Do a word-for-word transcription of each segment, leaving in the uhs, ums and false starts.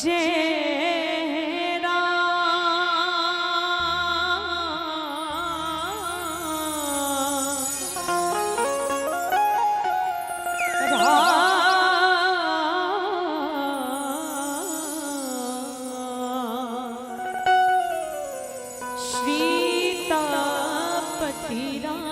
जय राम। राम। सीतापति राम।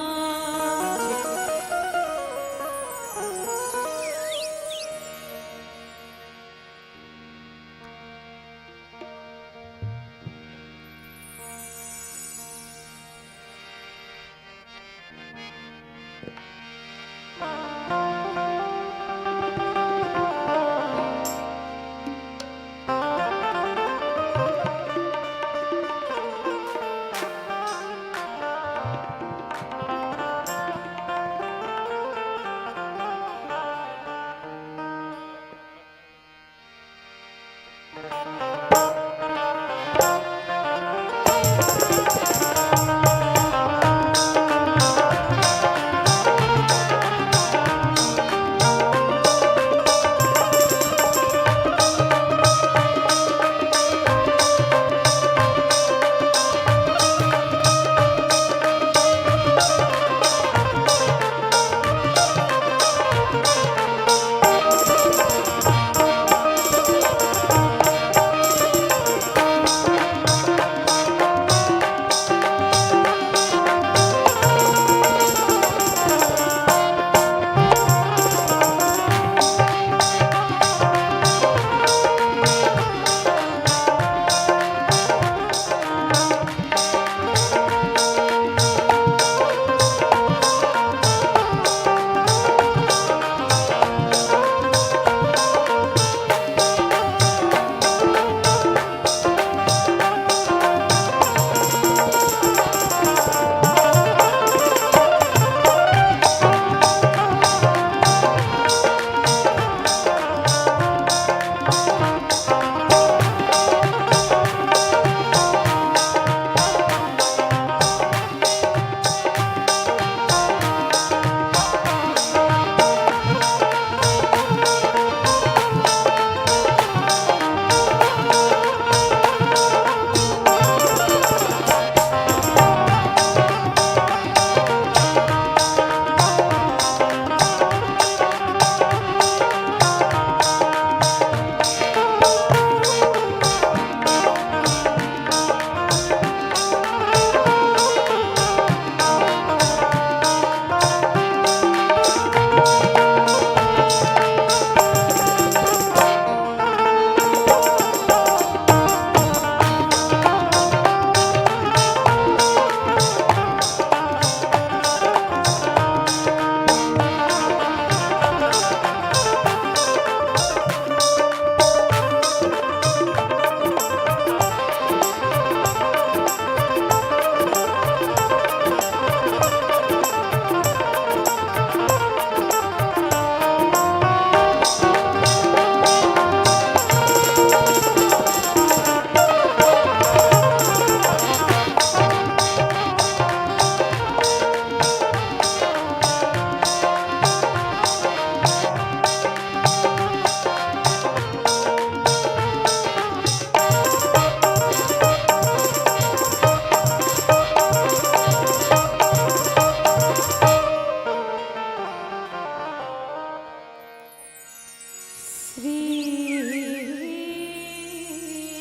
श्री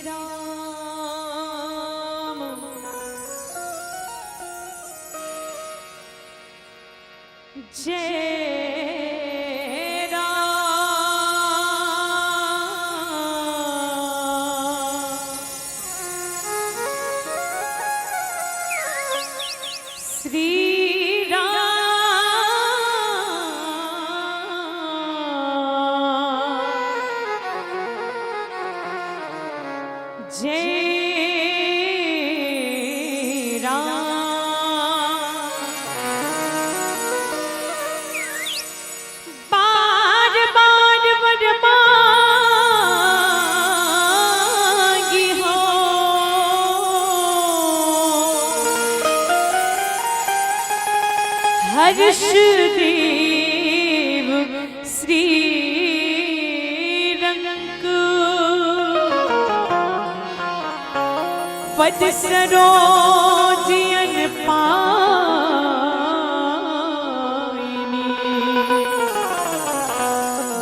राम। जय राम। श्री राम। जय राम। बार बार वर मांगी हो, हर्ष देव श्री रंग। पद सरोज अन पाइनी,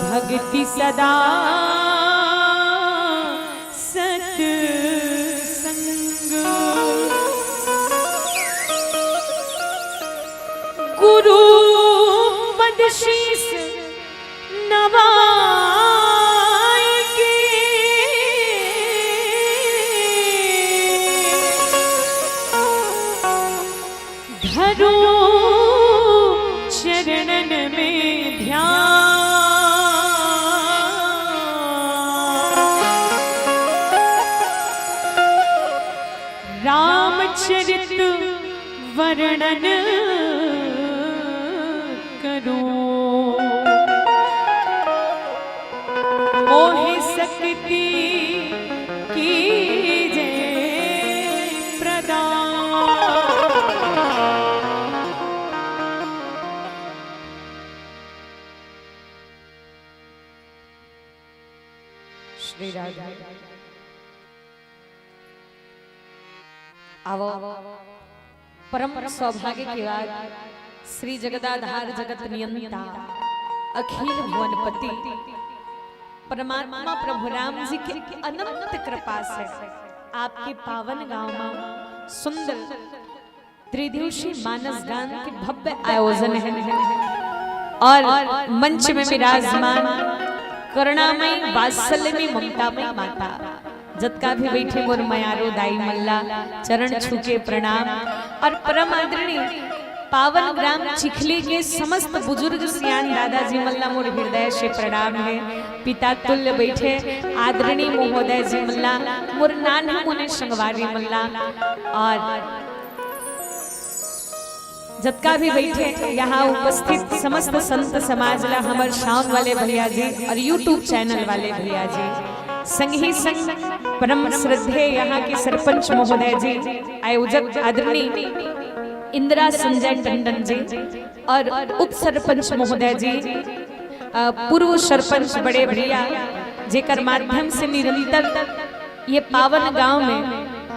भगति सदा सतसंग। गुरु पद शीस नवाई के, धरूं चरणन में ध्यान। रामचरित वर्णन करूं, मोहि शक्ति कीजे प्रदान। श्री राधे। आवो, परम सौभाग्य के बात, श्री जगदाधार जगत नियंता, अखिल भुवनपति, परमात्मा प्रभु राम जी के अनंत कृपा से आपके पावन गांव में सुंदर त्रिदिवसीय मानस गान के भव्य आयोजन हे और मंच में विराजमान करुणामयी, वात्सल्यमयी, ममतामयी माता, जतका भी बइठे मोर मयारू दाई मन ला चरण छू के प्रणाम। और परम आदरणीय पावन ग्राम चिखली के समस्त बुजुर्ग सियान दादाजी मन ला मोर हृदय से प्रणाम हे। पिता तुल्य बइठे आदरणीय महोदय जी मन ला, मोर नान्हे मुन्ने संगवारी मन ला, और जतका भी बइठे यहाँ उपस्थित समस्त संत समाज ला, हमर साउंड वाले भैया जी और YouTube चैनल वाले भैया जी, संगही संग परम श्रद्धेय यहाँ के सरपंच महोदय जी, आयोजक आदरणीय इंदिरा संजय टंडन जी और उप सरपंच महोदय जी, अ, पूर्व सरपंच बड़े भैया, जेकर माध्यम से निरंतर ये पावन गांव में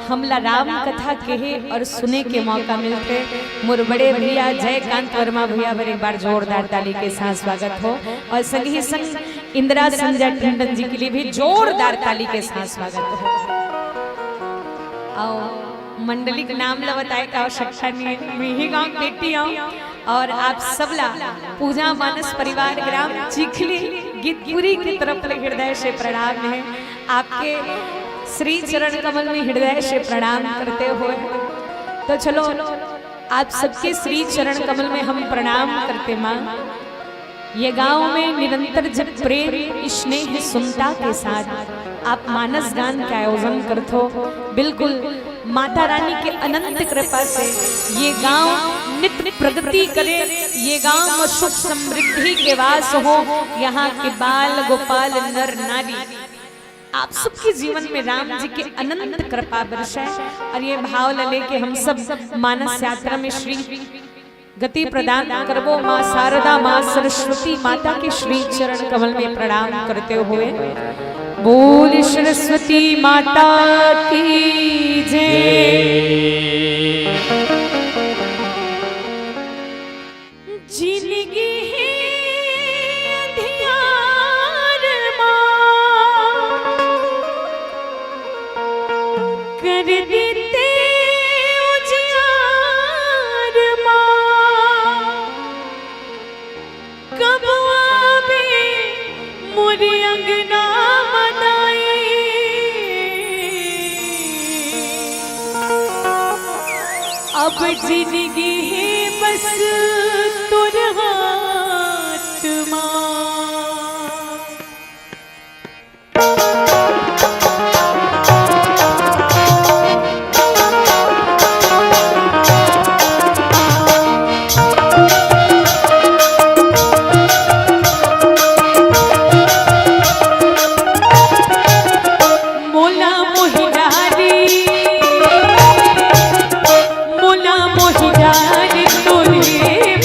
हमला राम कथा कहे और सुने के मौका मिलथे। मोर बड़े भैया जयकांत वर्मा भैया बर एक बार जोरदार ताली के साथ स्वागत हो और संगही संग इंदिरा संजय टंडन जी के लिए भी जोरदार ताली के साथ स्वागत हो। आओ, मंडली के नाम ला बताए के आवश्यकता नहीं है, मैं ही गांव के बेटी हूँ। और आप सबला पूजा मानस परिवार ग्राम चिखली गीतपुरी की तरफ ले हृदय से प्रणाम हे। आपके श्री चरण कमल में हृदय से प्रणाम करते हुए, तो चलो, आप सबके श्री चरण कमल में हम प्रणाम करते माँ। ये गांव में निरंतर जब प्रेम, स्नेह, सुनता के साथ आप मानस गान के आयोजन करथो, बिल्कुल माता रानी के अनंत कृपा से ये गांव नित प्रगति करे, ये गांव में सुख समृद्धि के वास हो, यहाँ के बाल गोपाल नर नारी आप सबके जीवन में राम जी के अनंत कृपा बरसे। और ये भाव ला लेके हम सब मानस यात्रा में श्री गति प्रदान करबो। माँ शारदा, माँ सरस्वती माता के श्री चरण कमल में प्रणाम करते हुए, बोल सरस्वती माता की जय। जिनगी हे अंधियार माँ, कर दे ते उजियार माँ। कब आबे मोर अंगना म दाई। अब जिनगी हे बस तोर हाथ मा। मोला मोहि डारी, मोला मोहि डारी तोरे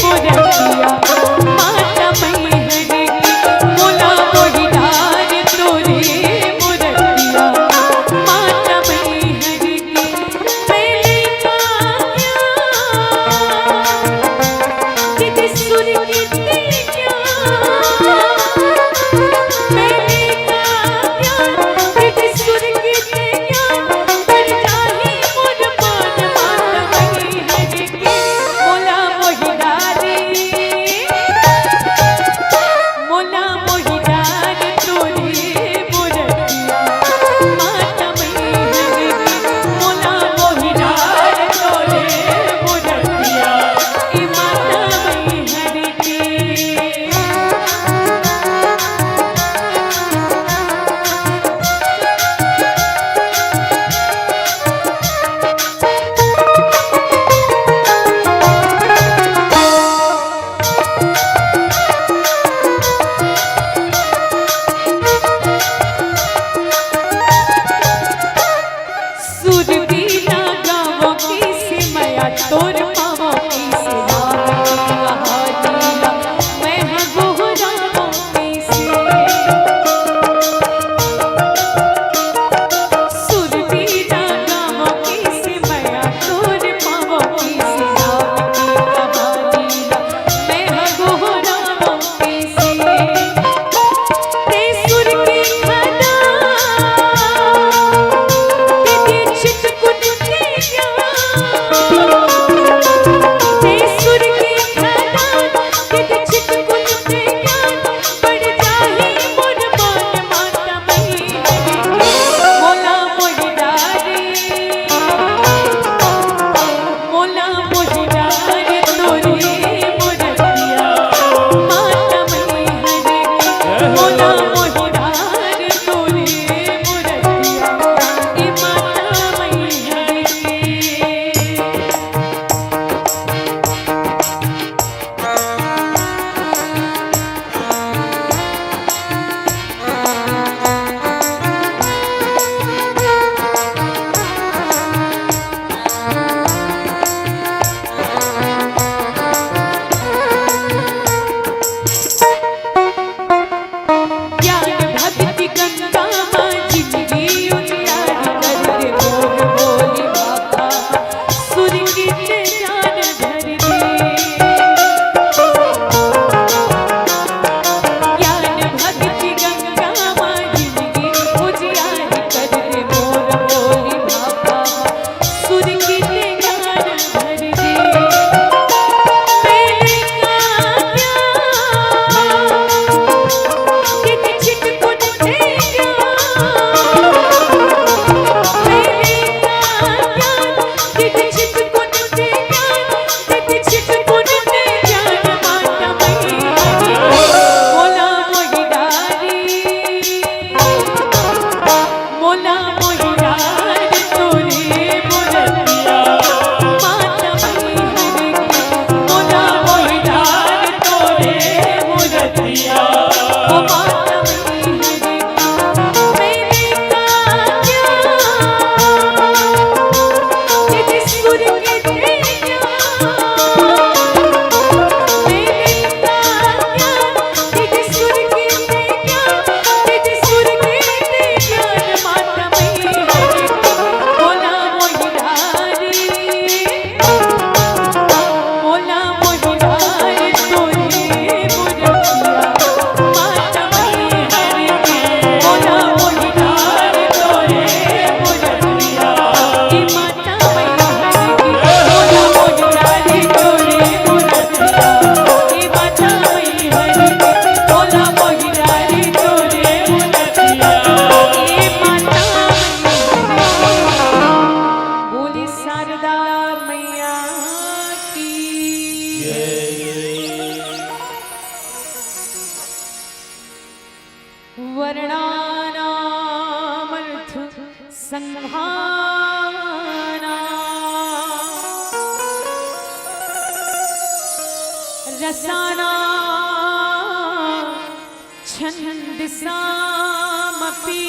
सामपि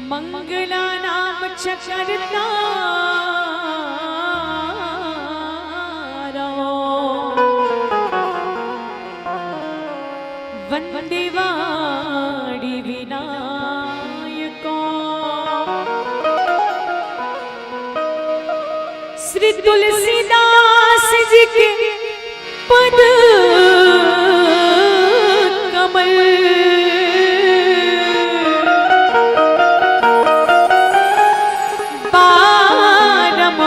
मंगलानां च कर्तारौ वंदे वाणी विनायकौ। श्री तुलसीदास जी के पद कमल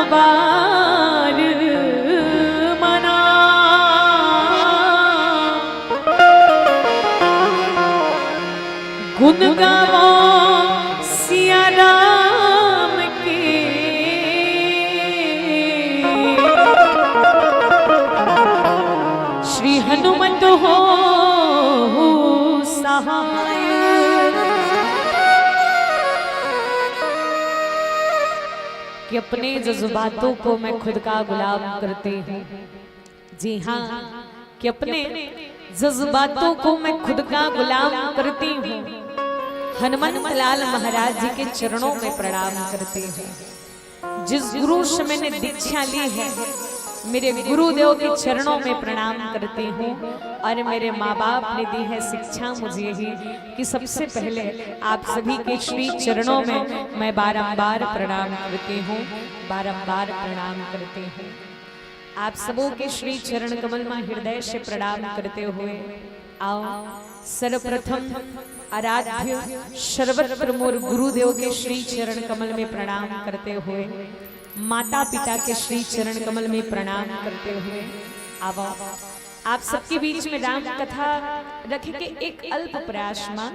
बारंबार मना। गुण गावो सिया राम के, श्री हनुमत हो सहाय। कि अपने जज्बातों को मैं खुद का गुलाम करती हूँ। जी हाँ, कि अपने जज्बातों को मैं खुद का गुलाम करती हूँ। हनुमंत लाल महाराज जी के चरणों में प्रणाम करती हूँ। जिस गुरु से मैंने दीक्षा ली है, मेरे गुरुदेव के चरणों में प्रणाम करती हूँ। और मेरे माँ बाप ने दी है शिक्षा मुझे ही कि सबसे पहले आप सभी के श्री चरणों में मैं बारंबार प्रणाम करती हूँ, बारंबार प्रणाम करती हूँ। आप सबों के श्री चरण कमल में हृदय से प्रणाम करते हुए आओ, सर्वप्रथम आराध्य सर्वत्र मोर गुरुदेव के श्री चरण कमल में प्रणाम करते हुए, माता पिता के श्री चरण कमल में प्रणाम करते हुए आओ। आप सबके बीच में राम कथा रखे के एक अल्प प्रयास मा।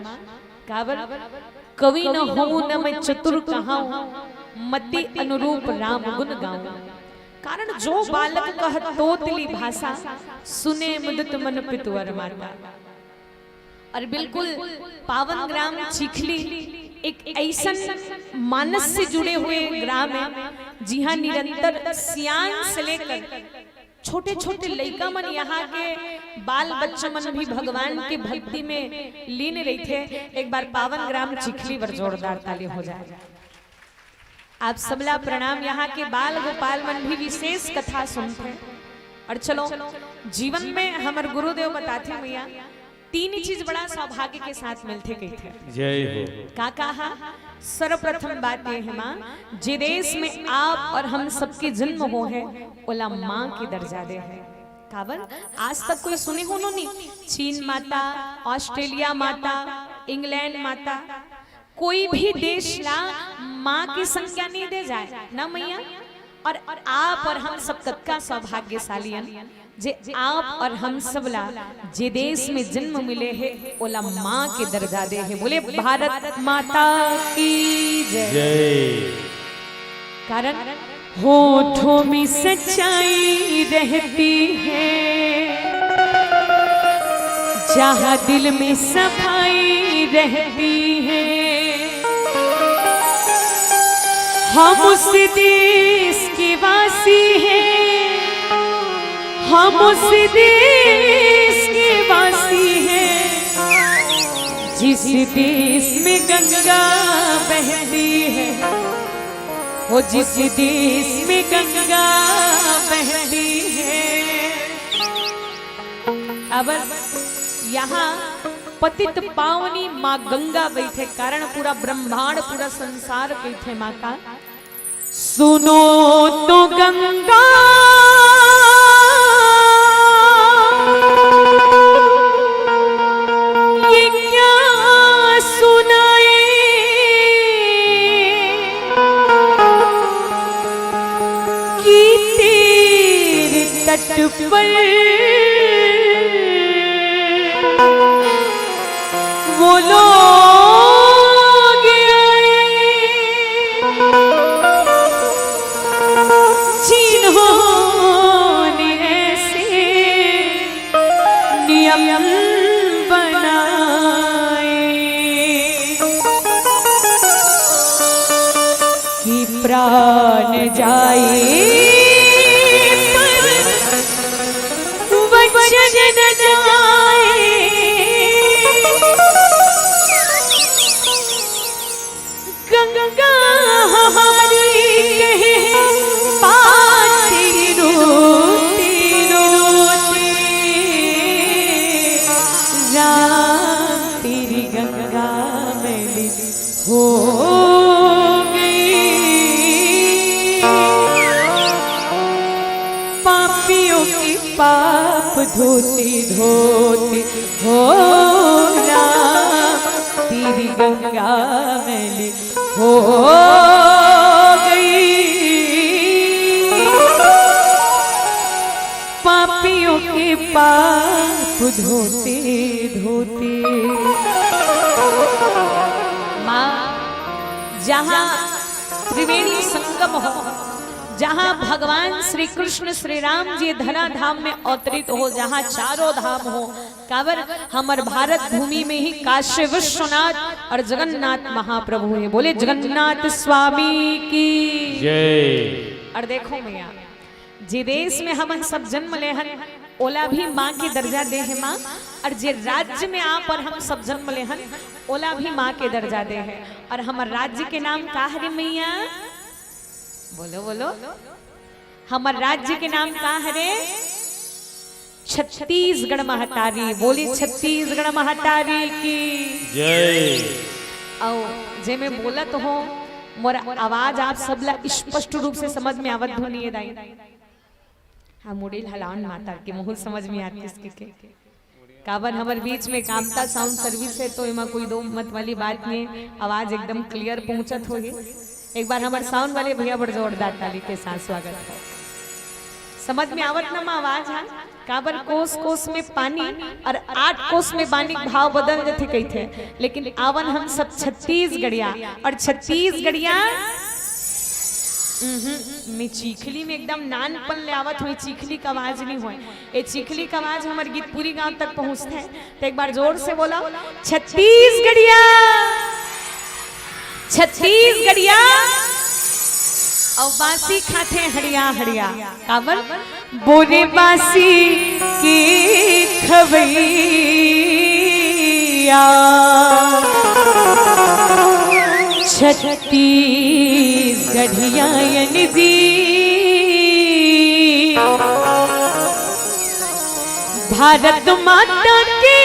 काबर? कवि न हूँ न मैं चतुर कहाऊं, मति अनुरूप राम गुण गाऊं। कारण जो बालक कह तोतली भाषा, सुने मुदित मन पितु अर माता। और बिल्कुल पावन ग्राम चिखली एक ऐसन मानस से जुड़े हुए ग्राम है, जहाँ निरंतर सियान से लेकर छोटे छोटे लइका मन, यहाँ के बाल बच्चा मन भी भगवान के भक्ति में लीन रहिथे। एक बार पावन ग्राम चिखली बर जोरदार ताली हो जाए। आप सबला प्रणाम। यहाँ के बाल गोपाल मन भी विशेष कथा सुनथे। और चलो, जीवन में हमर गुरुदेव बताथे मैया, तीन चीज बड़ा सौभाग्य के साथ मिलथे कहिथे। जय हो। का कहा? सर्वप्रथम बात ये है माँ, जे देश में आप और हम सबके जन्म हो है, ओला माँ के दर्जा दे है। काबर? आज तक कोई सुने हो नो नहीं, चीन माता, ऑस्ट्रेलिया माता, इंग्लैंड माता, कोई भी देश ला माँ की संज्ञा नहीं दे जाए ना मैया। और आप और हम सब कतका सौभाग्यशाली हन, जे आप और हम सब ला जे देश में जन्म मिले हे, ओला माँ के दर्जा दे हे। बोले भारत माता की जय। जय। कारण होठों में सच्चाई रहती है, जहाँ दिल में सफाई रहती है। हम उस देश के वासी हैं, हम उस देश के वासी हैं, जिस देश में गंगा बहती है, वो जिस देश में गंगा बहती है। अब यहाँ पतित पावनी माँ गंगा बहिथे, कारण पूरा ब्रह्मांड, पूरा संसार कहिथे माँ का। सुनो तो गंगा, ये क्या सुनाए कि तेरे तट पर वो लोग आए जिन्होंने ऐसे नियम बनाए कि प्राण जाए पर वचन न जाए। गंगा हमारी कहे पाती रोती रोती, राम तेरी गंगा मैली हो गई। पापियों के पाप धोती धोती, हो राम, तेरी गंगा मैली हो गई। पापियों के पाप धोते धोते। माँ, जहाँ त्रिवेणी संगम हो, जहाँ भगवान श्री कृष्ण श्री राम जी धरा धाम में अवतरित हो, जहाँ चारों धाम हो, काबर हमर भारत भूमि में ही काशी विश्वनाथ और जगन्नाथ महाप्रभु है। बोले जगन्नाथ स्वामी की जय। और देखो मैया, जे देश में हमन सब जन्म ले हन, ओला भी माँ के दर्जा दे हे माँ, और जे राज्य में आप और हम सब जन्म ले हन, ओला भी माँ के दर्जा दे हे। और हमर राज्य के नाम का हरे मैया? बोलो बोलो, हमर राज्य के नाम का हरे? छत्तीसगढ़ महतारी। बोली छत्तीसगढ़ महतारी की जय। अउ जे मैं बोलत हों, मोर आवाज आप सबला स्पष्ट रूप से समझ में आवत धुन ये दाई? हाँ, मुड़ी हलावन माता के मुँह समझ में आतिस के, के। काबर हमर बीच में कामता साउंड सर्विस है, तो एमा कोई दो मत वाली बात नहीं, आवाज एकदम क्लियर पहुंचत होही। एक बार हमर साउंड वाले भैया बड़ जोरदार ताली के साथ स्वागत है। समझ में आवत ना माँ आवाज? हाँ, काबर कोस कोस में पानी और आठ कोस में बानी के भाव बदल जथे कहिथे, लेकिन आवन हम सब छत्तीसगढ़िया और छत्तीसगढ़िया। उहुं, मैं चीखली में एकदम नानपन ले आवत हों, चीखली का आवाज नहीं होय। ए चीखली का आवाज हमर गीतपुरी गांव तक पहुंचथे। तो एक बार जोर से बोला, छत्तीसगढ़िया, छत्तीसगढ़िया। अउ बासी खाथे हड़िया हड़िया। काबर? बोरे बासी के खवैया छत्तीसगढ़िया अन जी। भारत माता के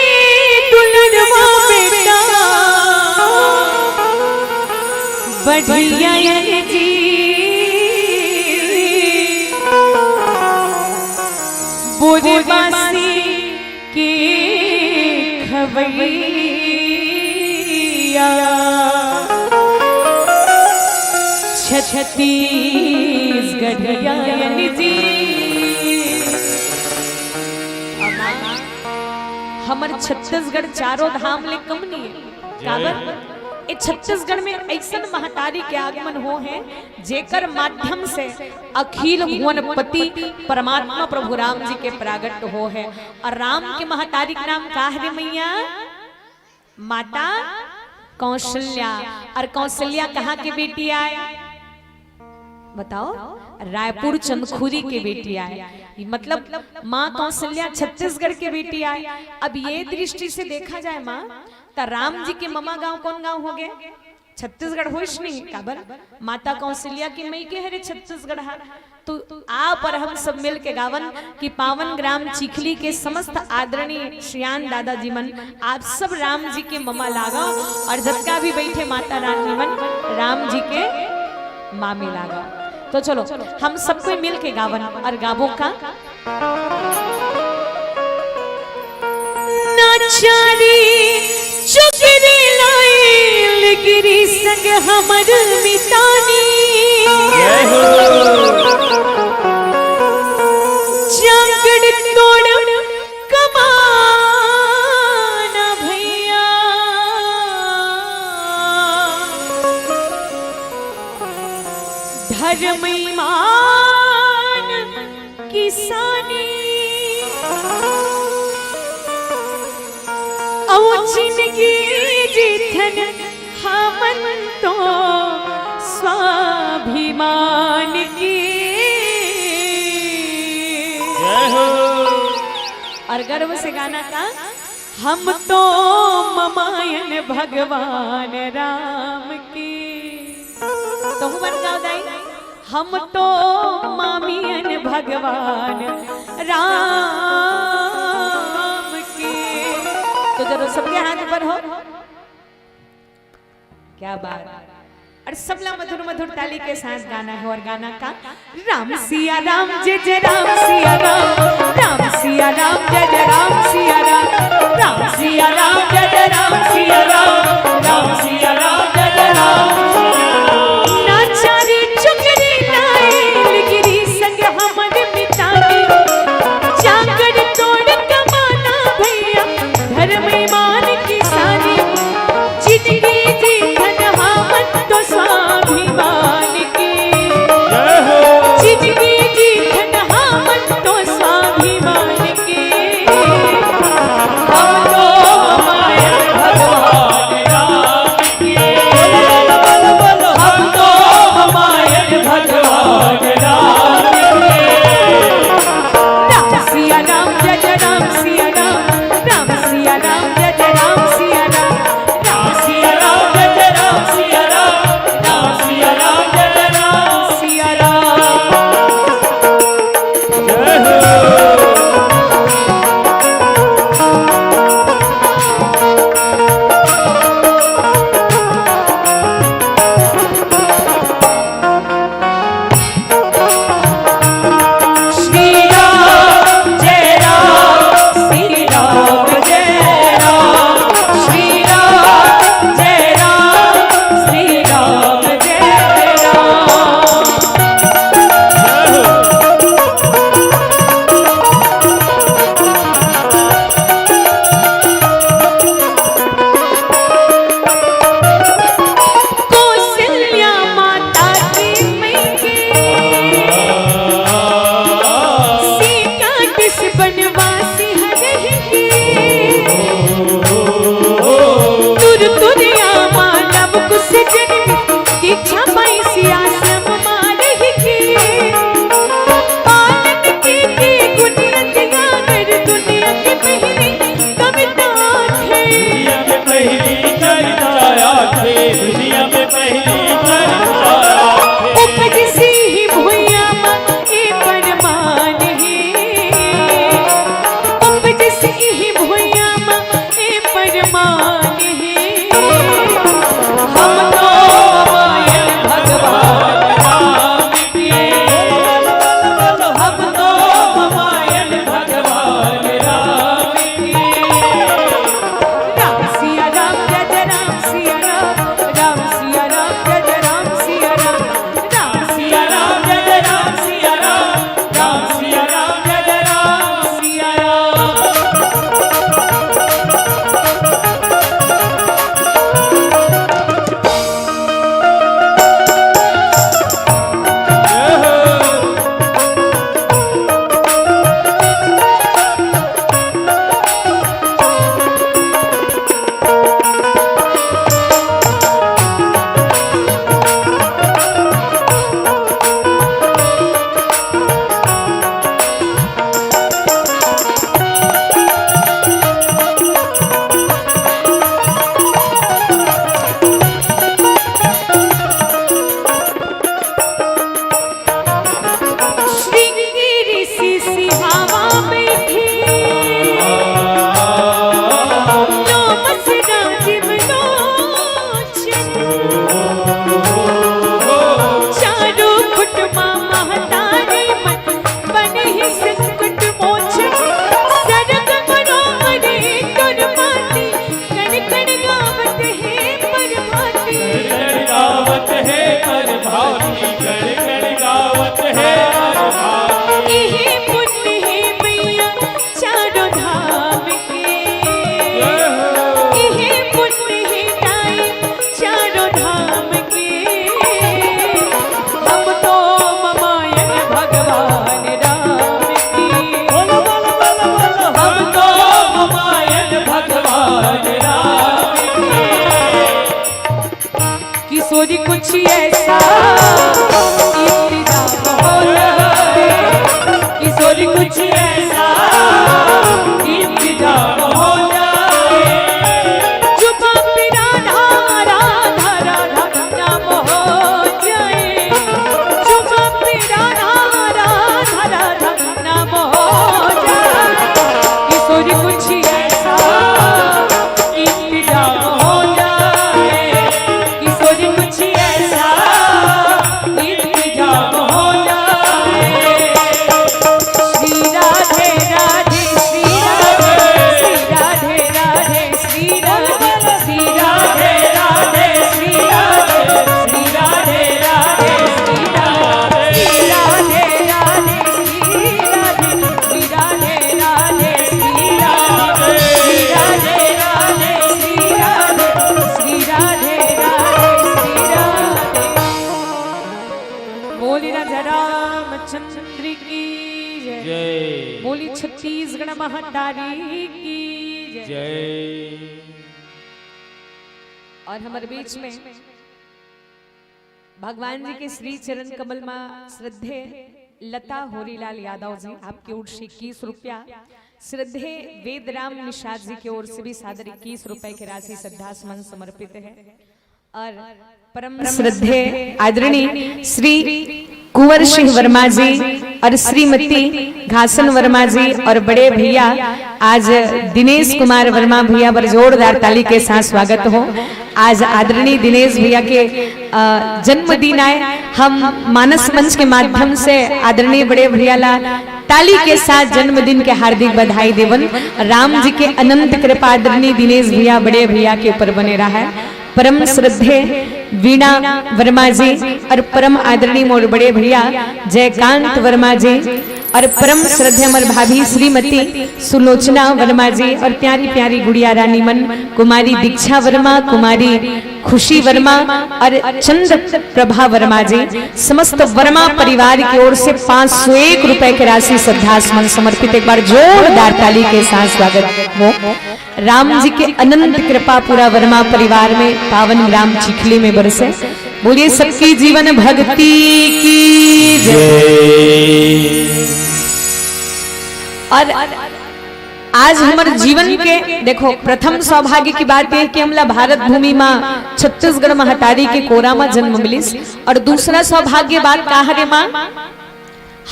दुलरवा बेटा बढ़िया अन जी। बोरे बासी के खवैया छत्तीसगढ़िया अन जी। हमर छत्तीसगढ़ चारों धाम ले कम नहीं है। काबर? ए छत्तीसगढ़ में ऐसन महतारी के आगमन हो है, जेकर माध्यम से अखिल भुवनपति परमात्मा प्रभु राम जी के प्रागट हो है। और राम के महतारी के नाम का हरे मैया? माता कौशल्या। और कौशल्या कहाँ के बेटी आय? बताओ, रायपुर चंदखुरी के बेटी आय। मतलब माँ कौशल्या छत्तीसगढ़ के बेटी आय। अब ये दृष्टि से देखा जाए माँ, त राम जी के ममा गांव कौन गांव हो गए? छत्तीसगढ़ होइस नहीं, काबर? माता कौशल्या के मइके हरे छत्तीसगढ़ हा। तो आप और हम सब मिल के गावन कि पावन ग्राम चिखली के समस्त आदरणीय श्रियान दादाजी मन, आप सब राम जी के ममा लागव और जतका भी बैठे माता रानी मन राम जी के मामी लागव। तो चलो हम सब कोई मिल के गावन और गाबो का। नाचारी चुगरी लाइल गिरी संग हमर मितानी। जय हो। जांगड़ तोड़ कमाना भैया, धर्म ईमान किसानी। अउ जिनगी जीथन हमन तो स्वाभिमान की। जय हो। अउ गर्व से गाना का, हम तो ममायन भगवान राम के। तहूँ मन गाव दाई, हम तो मामियन भगवान राम के। तो जरूर सबके हाथ ऊपर हो। क्या बात। अउ सबला मधुर मधुर ताली के साथ गाना हे। अउ गाना का, राम सिया राम, जय जय राम सिया राम, राम सिया राम, जय जय राम सिया राम, राम सिया राम, जय जय राम सिया राम, राम सिया राम, जय जय राम। ना चारी चुनरी लाए, लिगरी संग हमर मितानी, जाकर तोड़ कमाना भैया, धर्म ईमान की सानी। जिनगी जीथन हमन तो स्वाभिमान के। जय हो। जिनगी जीथन हमन तो स्वाभिमान के। हम तो मायन भगवान राम के। बोलो, बोलो, बोलो, बोलो। हम तो मायन भगवान राम के। राम सिया राम, जय जय राम सिया राम, राम सिया राम, जय जय राम सिया राम, राम सिया राम, जय जय राम सिया राम, राम सिया राम, जय जय राम सिया राम। जय हो। श्री राम जय राम, श्री राम जय राम, श्री राम जय राम, श्री राम जय राम। कौशल्या माता के मइके, सीता जस बनवासी हरहि के। तुर तुर आमा लव कुश जनमी, दीक्षा पाइस आश्रम मा रहि के। पालन कीन्हे गुण अति आगर, दुनिया के पहिली कविता आखे। दुनिया में पहली कविता आखे, दुनिया में पहली कविता आखे। उपजस इही भुइयाँ मा ए परमान हे, उपजस इही भुइयाँ मा ए परमान हे। हम तो मायन भगवान राम के, हम तो मायन भगवान राम के। राम सिया राम, जय जय राम सिया राम, राम सिया राम, जय जय राम सिया राम, राम सिया राम, जय जय राम सिया राम, राम सिया राम, जय जय राम सिया राम। श्रृंगी ऋषि सिहावा बैठे, लोमस राजीव लोचन। चारों खुट मा महतारी मन, बनहि संकट मोचन। सरग मनो मरे तुर माती, कण कण गावत हे प्रभाती। कण कण गावत हे प्रभाती, कण कण गावत हे प्रभाती। इही पुण्य हे मइया चारों धाम के। जय हो। इही पुण्य हे दाई चारों धाम के। हम तो ममायन भगवान राम की। बोलो, बोलो, बोलो, बोलो। हम तो ममायन भगवान राम की। किशोरी कुछ ऐसा इंतजाम हो रहा है। किशोरी कुछ ऐसा महतारी की जय। जय। और हमारे बीच में भगवान जी के श्री चरण कमल मा श्रद्धे लता होरीलाल यादव जी, आपके ओर से इक्कीस रुपया, श्रद्धे वेदराम निषाद जी के ओर से भी सादर इक्कीस रुपए की राशि श्रद्धा सुमन समर्पित है। और परम श्रद्धे आदरणीय श्री कुंवर सिंह वर्मा जी और श्रीमती घासन वर्मा जी और बड़े भैया, आज दिनेश कुमार वर्मा भैया बर जोरदार ताली के साथ स्वागत हो। आज आदरणीय दिनेश भैया के, अ, जन्मदिन आए। हम मानस मंच के माध्यम से आदरणीय बड़े भैया ला ताली के साथ जन्मदिन के हार्दिक बधाई देवन। राम जी के अनंत कृपा आदरणीय दिनेश भैया, बड़े भैया के ऊपर बने रहा है। परम श्रद्धे वीणा वर्मा जी और परम आदरणीय मोर बड़े भैया जयकांत वर्मा जी और परम श्रद्धे हमर भाभी श्रीमती सुलोचना वर्मा जी और प्यारी प्यारी गुड़िया रानी मन, कुमारी दीक्षा वर्मा, कुमारी खुशी वर्मा और चंद्र प्रभा वर्मा जी, समस्त वर्मा परिवार की ओर से पाँच सौ एक रुपए की राशि श्रद्धा सुमन समर्पित। एक बार जोरदार ताली के साथ स्वागत हो। राम जी के अनंत कृपा पूरा वर्मा परिवार में, पावन ग्राम चिखली में बरसे। बोलिए सबकी जीवन भक्ति की जय। जय। और आज हमर जीवन के देखो, प्रथम सौभाग्य की बात यह कि हमला भारत भूमि मा छत्तीसगढ़ महतारी के कोरा मा जन्म मिलिस, और दूसरा सौभाग्य बात का हरे माँ,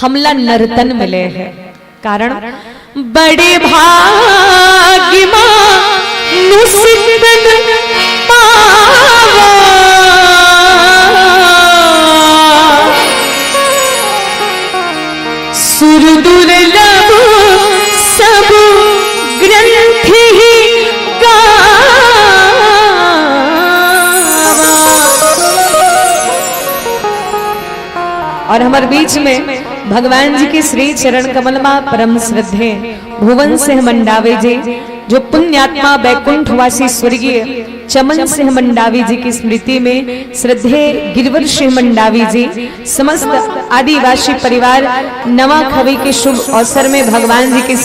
हमला नर्तन मिले है। कारण बड़े भाग्य मानुष तन पावा, सुर दुर्लभ सब ग्रंथ ही गावा। और हमर बीच में भगवान जी के श्री चरण कमल मा परम श्रद्धे भुवन सिंह मंडावी जी, जो पुण्यात्मा बैकुंठवासी स्वर्गीय चमन सिंह मंडावी जी की स्मृति में श्रद्धे गिरवर सिंह मंडावी जी, समस्त आदिवासी परिवार नवा खवी के शुभ अवसर में भगवान जी के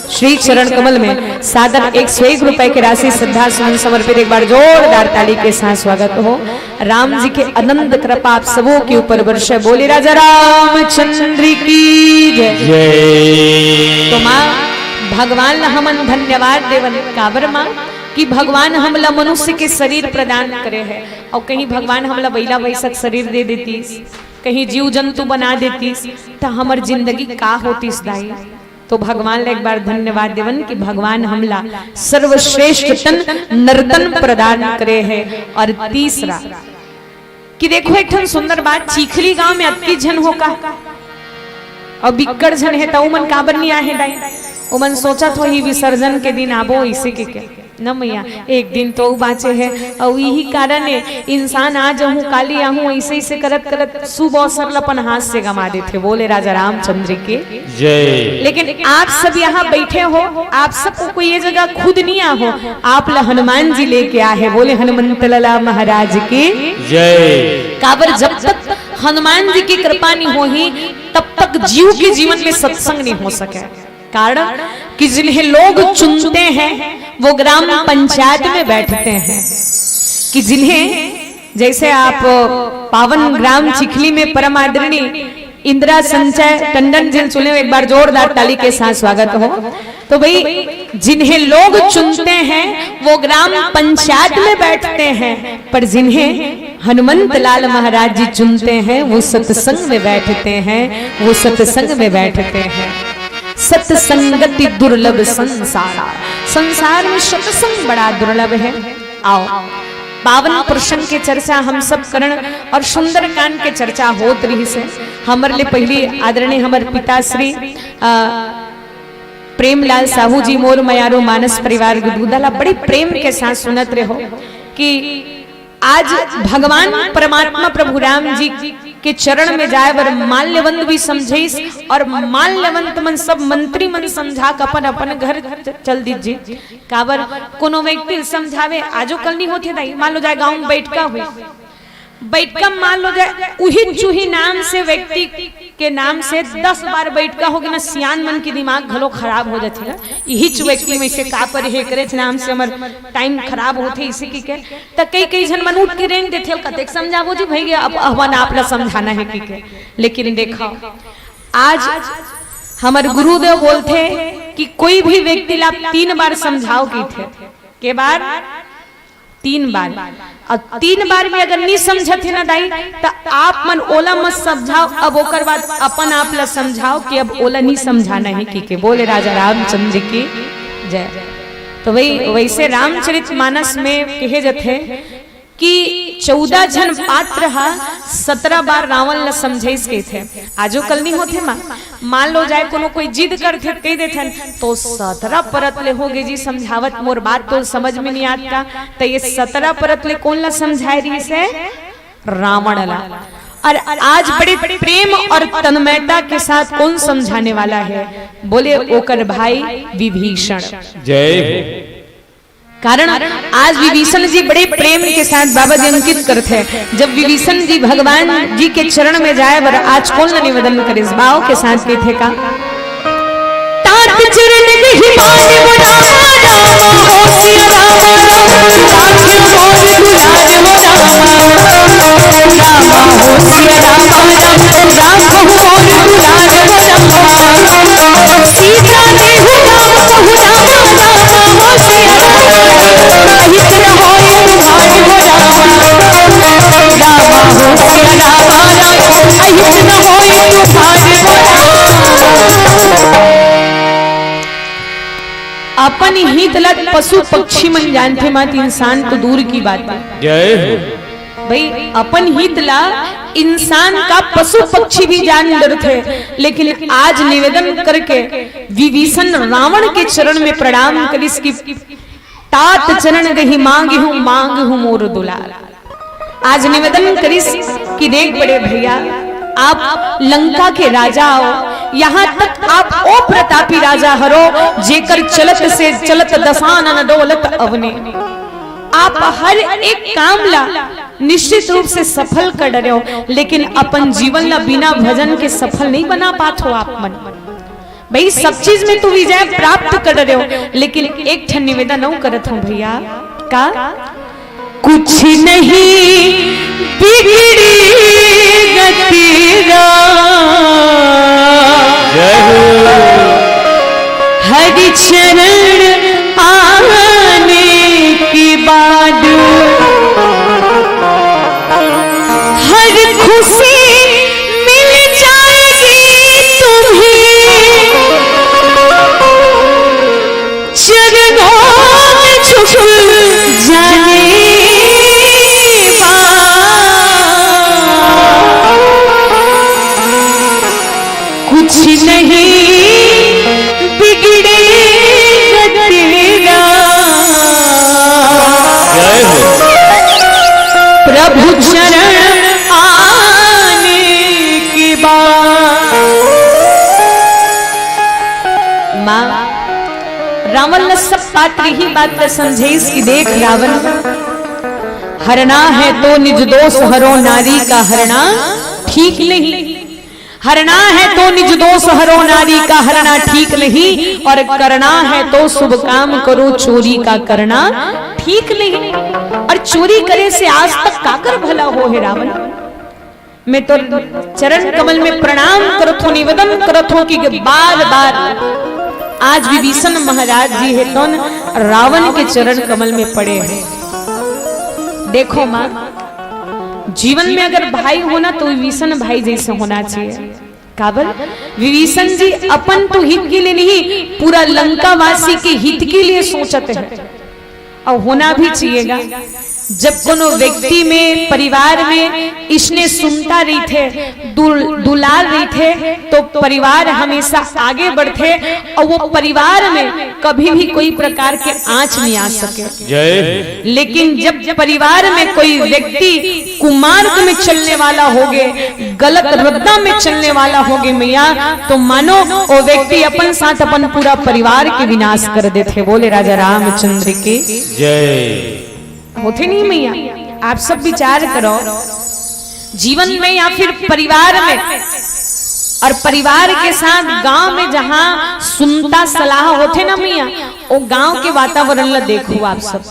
श्री चरण कमल में सादर एक सौ एक रुपए की राशि श्रद्धा सुमन समर्पित। एक बार जोरदार ताली के साथ स्वागत हो। राम जी के अनंत कृपा आप सबों के ऊपर बरसे। बोले राजा रामचंद्र की जय। जय। तो माँ, भगवान ला हमन धन्यवाद देवन, काबर माँ कि भगवान हमला मनुष्य के शरीर प्रदान करे है, और कहीं भगवान हमला बैला भैंसा के शरीर दे देतीस, कहीं जीव जंतु बना देतीस, त हमर जिंदगी का होतीस दाई? तो भगवान ला एक बार धन्यवाद देवन कि भगवान हमला सर्वश्रेष्ठ तन नर्तन प्रदान करे है। और तीसरा कि देखो, एक ठन सुंदर बात, चिखली गांव में अतकी झन हो का, और बिक्कड़ झन है, त उमन काबर नहीं आहे दाई? उमन सोचत होही विसर्जन के दिन आबो, इसे के क्या? न मैया, एक दिन तो बाँचे है, अउ यही कारण है, इंसान आज आहूँ, काली आहूँ, ऐसे, ऐसे करत, करत शुभ अवसर ल अपन हाथ से गंवा देथे। बोले राजा रामचंद्र के जय। लेकिन आप सब यहाँ बैठे हो, आप सबको कोई ये जगह खुद नहीं आहो, आप ल हनुमान जी लेके आहे। बोले हनुमंत लाला महाराज की जय। काबर जब तक हनुमान जी की कृपा नहीं होही, तब तक जीव के जीवन में सत्संग नहीं हो सके। कारण कि जिन्हें लोग चुनते हैं, वो ग्राम पंचायत में बैठते हैं। कि जिन्हें, जैसे आप पावन ग्राम चिखली में परम आदरणीय इंदिरा संचय टंडन जी ल चुने, एक बार जोरदार ताली के साथ स्वागत हो। तो भाई, जिन्हें लोग चुनते हैं, वो ग्राम पंचायत में बैठते हैं, पर जिन्हें हनुमंत लाल महाराज जी चुनते हैं, वो सत्संग में बैठते हैं, वो सत्संग में बैठते हैं। सत्संगति दुर्लभ संसारा, संसार में सत्संग बड़ा दुर्लभ है। आओ, पावन प्रसंग के चर्चा हम सब करण और सुंदरकांड के चर्चा होत रहिस हे। हमर ले पहली आदरणीय हमर पिता श्री, अ, प्रेमलाल साहू जी, मोर मयारो मानस परिवार गुदगुदा ला बड़े प्रेम के साथ सुनत रहो कि आज भगवान परमात्मा प्रभु राम जी के चरण में जाए बर माल्यवंत भी समझाइस और माल्यवंत मन सब मंत्री मन समझा के अपन अपन घर च-, चल दीजिए। काबर कोनो व्यक्ति समझावे, आजो कल नहीं होथे दाई, मान लो जाए गांव में बैठका हुई, बैठका मान लो जाए उही चूही नाम से व्यक्ति के नाम से दस बार बैठका होगे ना, सियान मन के दिमाग घलो खराब हो जाथे ना। इहीच व्यक्ति में से का परे हे, एकरेच नाम से हमर टाइम खराब होथे, इसे कि के त कई कई झन मन उठ के रेंग देथे, "कतेक समझाबो जी भई, अब अपन आप ला समझाना हे," कि के। लेकिन देखो, आज हमर गुरुदेव बोलथे कि कोई भी व्यक्ति ला तीन बार समझाओ, कहिथे। के बार? तीन बार। अउ तीन बार भी अगर नी समझत हे ना दाई, त आप मन ओला मत समझाओ। अब ओकर बाद अपन आप ला समझाओ कि अब ओला नी समझाना हे, कि के। बोले राजा रामचंद्र की जय। तो वही, वैसे रामचरित मानस में कहे जथे कि चौदह झन पात्र हा सतरा बार रावण ला समझाइस, कहिथे। आजो कल नी होथे माँ, मान लो जाए कोनो कोई जिद करथे, कहि देथन, "तो सतरा परत ले होगे जी समझावत, मोर बात तो समझ में नी आत का?" त ये सतरा परत ले कोन ला समझाए रहिस हे? रावण ला। अउ आज बड़े प्रेम अउ तन्मयता के साथ कोन समझाने वाला हे? बोले, ओकर भाई विभीषण। जय हो। कारण आज विभीषण जी बड़े प्रेम के साथ बाबा जी अंकित करथे। जब विभीषण जी भगवान जी के चरण में जाए बर आज कोन ला निवेदन करिस, भाव के साथ कहिथे का? तात चरण गहि मार मोरा, रामा हो सिया रामा राम, राखियो मोर दुलार मोरा, रामा हो सिया रामा राम, राखियो मोर दुलार मोरा, सीता देहु राम कहु रामा, रामा हो सिया रामा राम, अहित न होय तुम्हार मोरा, रामा हो सिया रामा राम, अहित न होय तुम्हार मोरा। अपन हित ला पशु पक्षी मन जानथे, मत इंसान तो दूर की बात है। जय हो। भाई, अपन हित ला इंसान का पशु पक्षी भी जान डरथे, लेकिन आज निवेदन करके विभीषण रावण के चरण में प्रणाम करिस कि तात चरण गहि मांगहु, मांगहु मोर दुलार। आज निवेदन करिस कि देख बड़े भैया, आप लंका के राजा हो, यहाँ तक आप ओ प्रतापी राजा हरो, जेकर चलत से चलत दशानन डोलत अवने। आप हर एक काम ला निश्चित रूप से सफल कर डरे हो, लेकिन अपन जीवन ला बिना भजन के सफल नहीं बना पात हो आप मन। भाई, सब चीज में तू विजय प्राप्त कर रहे हो, लेकिन एक ठन निवेदन अउ करत हूँ भैया, का? कुछ नहीं बिगड़ी गति रा, जय हो। हरि चरण आने के बाद हर खुशी मिल जाएगी तुम्हें, चरणों में झुक जाने बाद। कुछ नहीं बिगड़ेगा तेरा, जय हो। प्रभु चरण आने के बाद। माँ, रावण ला सब पात्र ही बात ला समझाइस कि देख रावण, हरना है तो निज दोष हरो, नारी का हरना ठीक नहीं। हरना है तो निज दोष हरो, नारी का हरना ठीक नहीं, और करना है तो शुभ काम करो, चोरी का करना ठीक नहीं। और चोरी करे से आज तक काकर भला हो हे रावण? मैं तो चरण कमल में प्रणाम करत हूँ, निवेदन करत हूँ कि बार बार आज विभीषण महाराज जी हे तोन रावण के चरण कमल में पड़े हैं। देखो माँ, जीवन में अगर भाई होना तो विभीषण भाई जैसे होना चाहिए। काबर? विभीषण जी अपन तो हित के लिए नहीं, पूरा लंका वासी के हित के लिए सोचत हैं। अउ होना भी चाहिएगा। जब कोनो व्यक्ति में, परिवार में इसने सुनता रहिथे, दुल-, दुलार रहिथे, तो परिवार हमेशा आगे बढ़थे अउ वो परिवार में कभी भी कोई प्रकार के आँच नहीं आ सके। जय। लेकिन जब परिवार में कोई व्यक्ति कुमार्ग में चलने वाला होगे, गलत रद्दा में चलने वाला होगे मैया, तो मानो वो व्यक्ति अपन साथ अपन पूरा परिवार के विनाश कर देथे। बोले राजा रामचंद्र के जय। होथे नहीं मैया, आप सब विचार करो, जीवन में या फिर परिवार में और परिवार के साथ गांव में जहां सुनता सलाह होथे ना मैया, वो गांव के वातावरण ला देखो आप सब।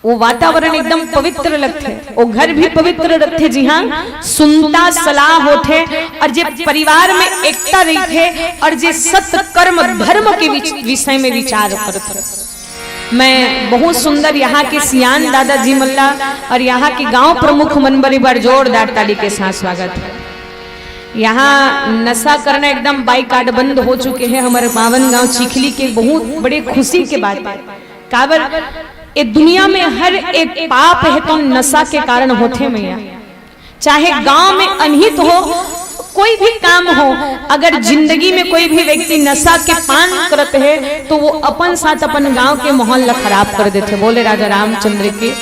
वो वातावरण एकदम पवित्र लगथे, वो घर भी पवित्र रखथे, जिहां सुनता सलाह होथे और जे परिवार में एकता रहिथे और जे सत्कर्म धर्म के विच-, विषय में विचार करथे। मैं बहुत सुंदर यहाँ के सियान दादाजी मन ला और यहाँ के गांव प्रमुख मन बर एक बार जोरदार ताली के साथ स्वागत है। यहाँ नशा करना एकदम बाइकाट बंद हो चुके हैं। हमारे पावन गांव चिखली के बहुत बड़े खुशी के बात है। काबर ए दुनिया में हर एक पाप है तो नशा के कारण होथे मैया। चाहे गांव में अनहित हो, कोई भी काम हो, अगर जिंदगी में कोई भी व्यक्ति नशा के पान करत है तो वो अपन साथ अपन गांव के माहौल ला खराब कर देथे। बोले राजा रामचंद्र के।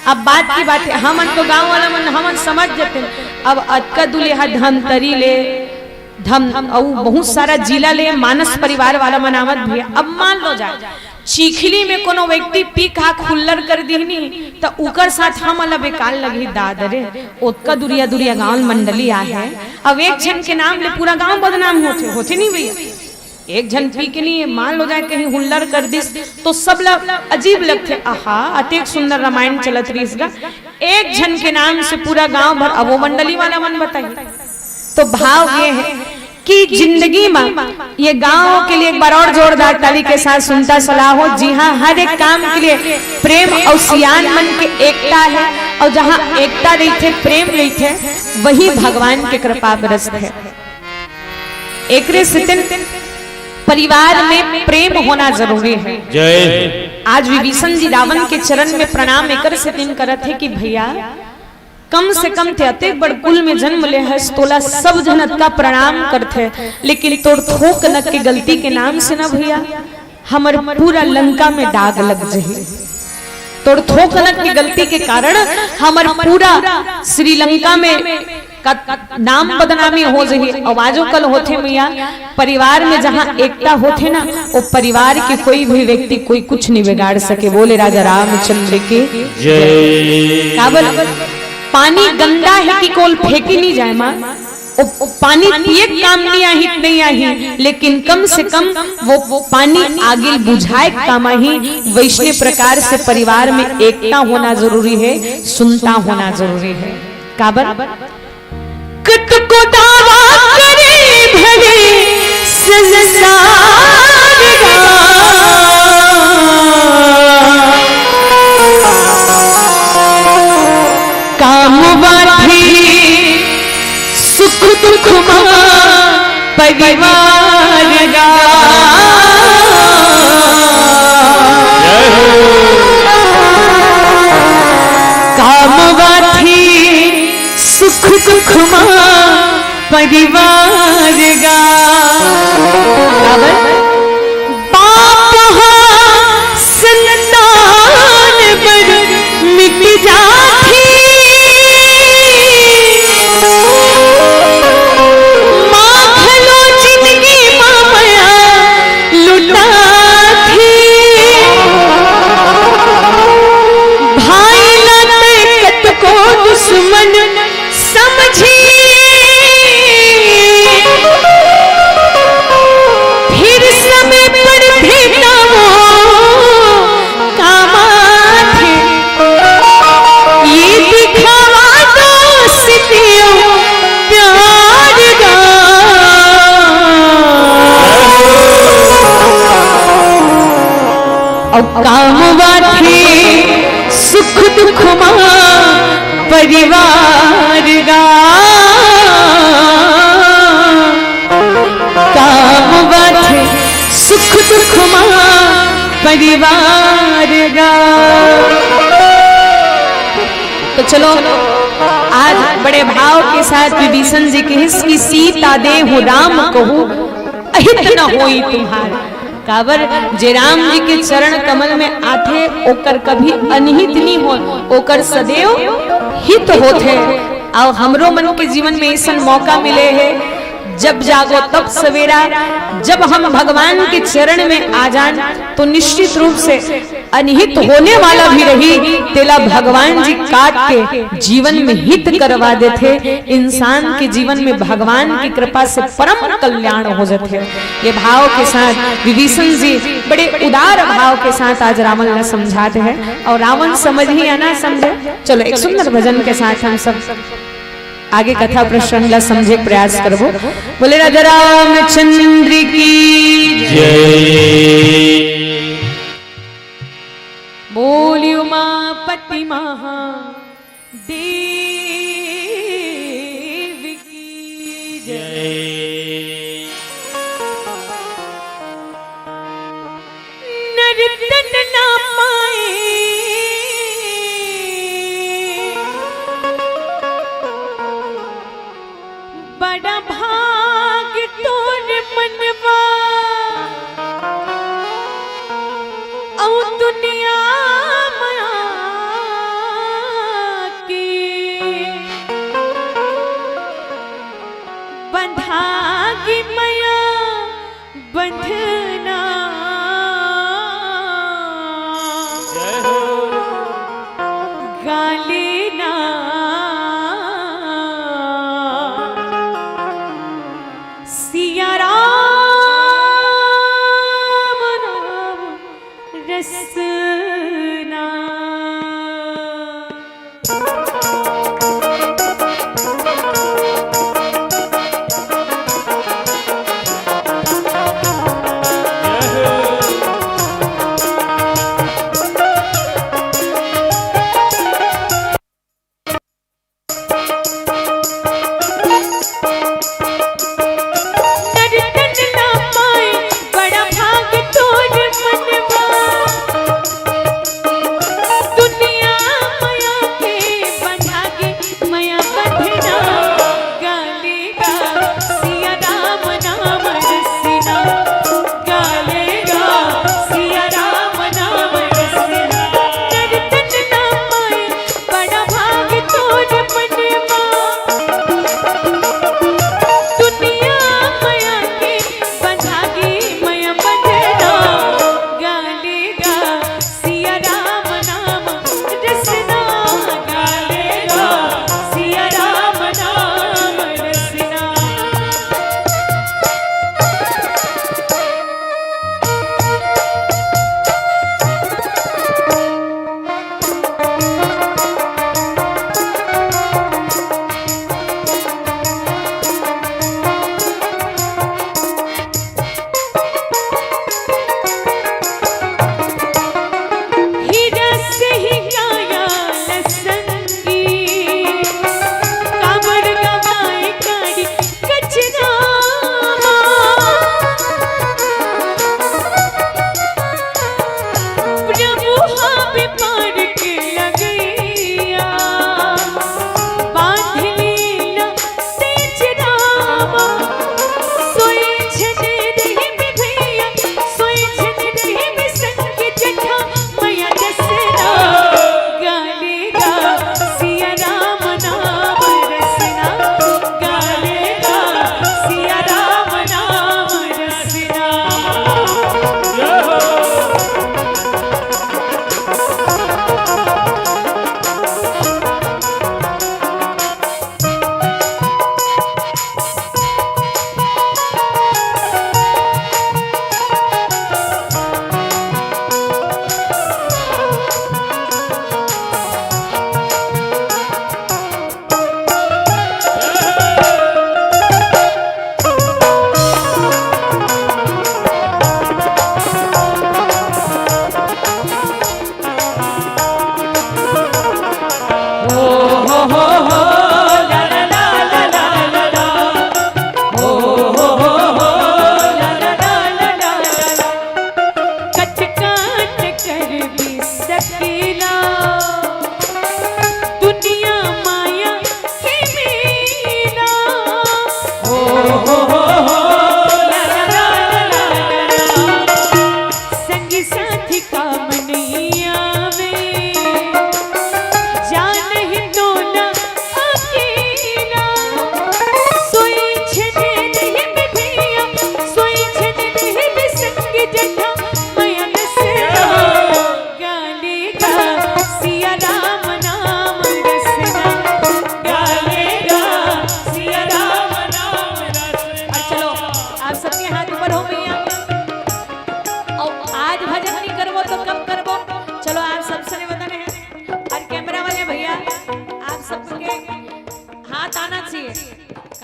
अब बात की बात है, हमन तो गांव वाला मन हमन समझ जाते हैं। अब अतका दुलेहा धमतरी ले धम अउ बहुत सारा जिला ले मानस परिवार वाला मन आवत भैया। अब मान लो जाए चिखली में कोनो व्यक्ति पी खा खुल्लर कर दिहनी, त उकर साथ हमला बेकार लगही दाद रे। ओतका दुरिया दुरिया गांव मंडली आहे, अब एक झन के नाम ले पूरा गांव बदनाम होथे, होथे नहीं भैया? एक झन पी के नहीं, मान लो जाए कहीं हुल्लर कर दिस, तो सब ला अजीब लगथे। आहा, अतेक सुंदर रामायण चलत रहिस गा, एक झन के नाम से पूरा गांव भर, अब वो मंडली वाला मन बताही। तो भाव ये है कि जिंदगी में ये गांव के लिए एक बार और जोरदार ताली के साथ सुनता सलाह हो। जी हाँ, हर एक काम के लिए प्रेम और सियान मन के एकता है, और जहाँ एकता रहिथे, प्रेम रहिथे, वही भगवान के कृपा बरसथे। एकरे सेतिन परिवार में प्रेम होना जरूरी है। जय हिंद। आज विभीषण जी रावण के चरण में प्रणाम एकर सेतिन करत हे कि भैया, कम से कम ते अतेक बड़ कुल में जन्म ले हस, तोला सब झन अतका प्रणाम करथे, लेकिन तोर थोक नक के गलती के नाम से ना भैया, हमर पूरा लंका में दाग लग जही। तोर थोक नक के गलती के कारण हमर पूरा श्रीलंका में का नाम बदनामी हो जही। अउ आजो कल होथे मैया, परिवार में जहाँ एकता होथे ना, वो परिवार के कोई भी व्यक्ति कोई कुछ नहीं बिगाड़ सके। बोले राजा रामचंद्र के जय। काबर पानी गंदा है कि कोल फेंकी नहीं जाए माँ, वो, वो पानी पिए काम नहीं आही, नहीं आही, लेकिन कम से कम वो, वो पानी आगिल बुझाए काम आही। वैसने प्रकार से परिवार में एकता होना जरूरी है, सुनता होना जरूरी है। काबर कतको दावा करे भले संसार का, काम बांधे सुख दुख मा परिवार गा। जय हो। काम बांधे सुख दुख मा परिवार गा। काबर? पाप हा संतान बर मिट जाथे। माँ घलो जिंदगी मा मया लुटाथे। भाई ला तै कतको दुश्मन समझे, फिर समय पड़थे त वो काम आथे। ये दिखावा दोस्ती अउ प्यार गा। अउ काम आथे सुख दुख मा परिवार गा। काम बांधे सुख दुख मा परिवार गा। तो चलो, आज बड़े भाव के साथ विभीषण जी कहिस कि सीता देहु राम कहू अहित न होई तुम्हार। काबर जे राम जी के चरण कमल में आथे, ओकर कभी अनहित नहीं हो, ओकर सदैव हित होथे। अउ हमरो मन के जीवन में ऐसन मौका मिले हे, जब जागो तब सवेरा, जब हम भगवान के चरण में आ जान, तो निश्चित रूप से अनहित होने वाला भी रही, तेला भगवान जी काट के जीवन में हित करवा देथे। इंसान के जीवन में भगवान की कृपा से परम कल्याण हो जाथे। ये भाव के साथ विभीषण जी बड़े उदार भाव के साथ आज रावण ला समझात हे, और रावण समझही या ना समझे, चलो एक सुंदर भजन के साथ हम सब आगे कथा प्रसंग ला समझे के प्रयास करबो। बोले राजा रामचंद्र की जय। बोली उमापति महादेव की जय। नर तन ना पाए बड़ा भाग तोर मनवा, औ दुनिया मया के बंधागी मया बंधना। जय हो। गालिना। सिया राम नाम रसना।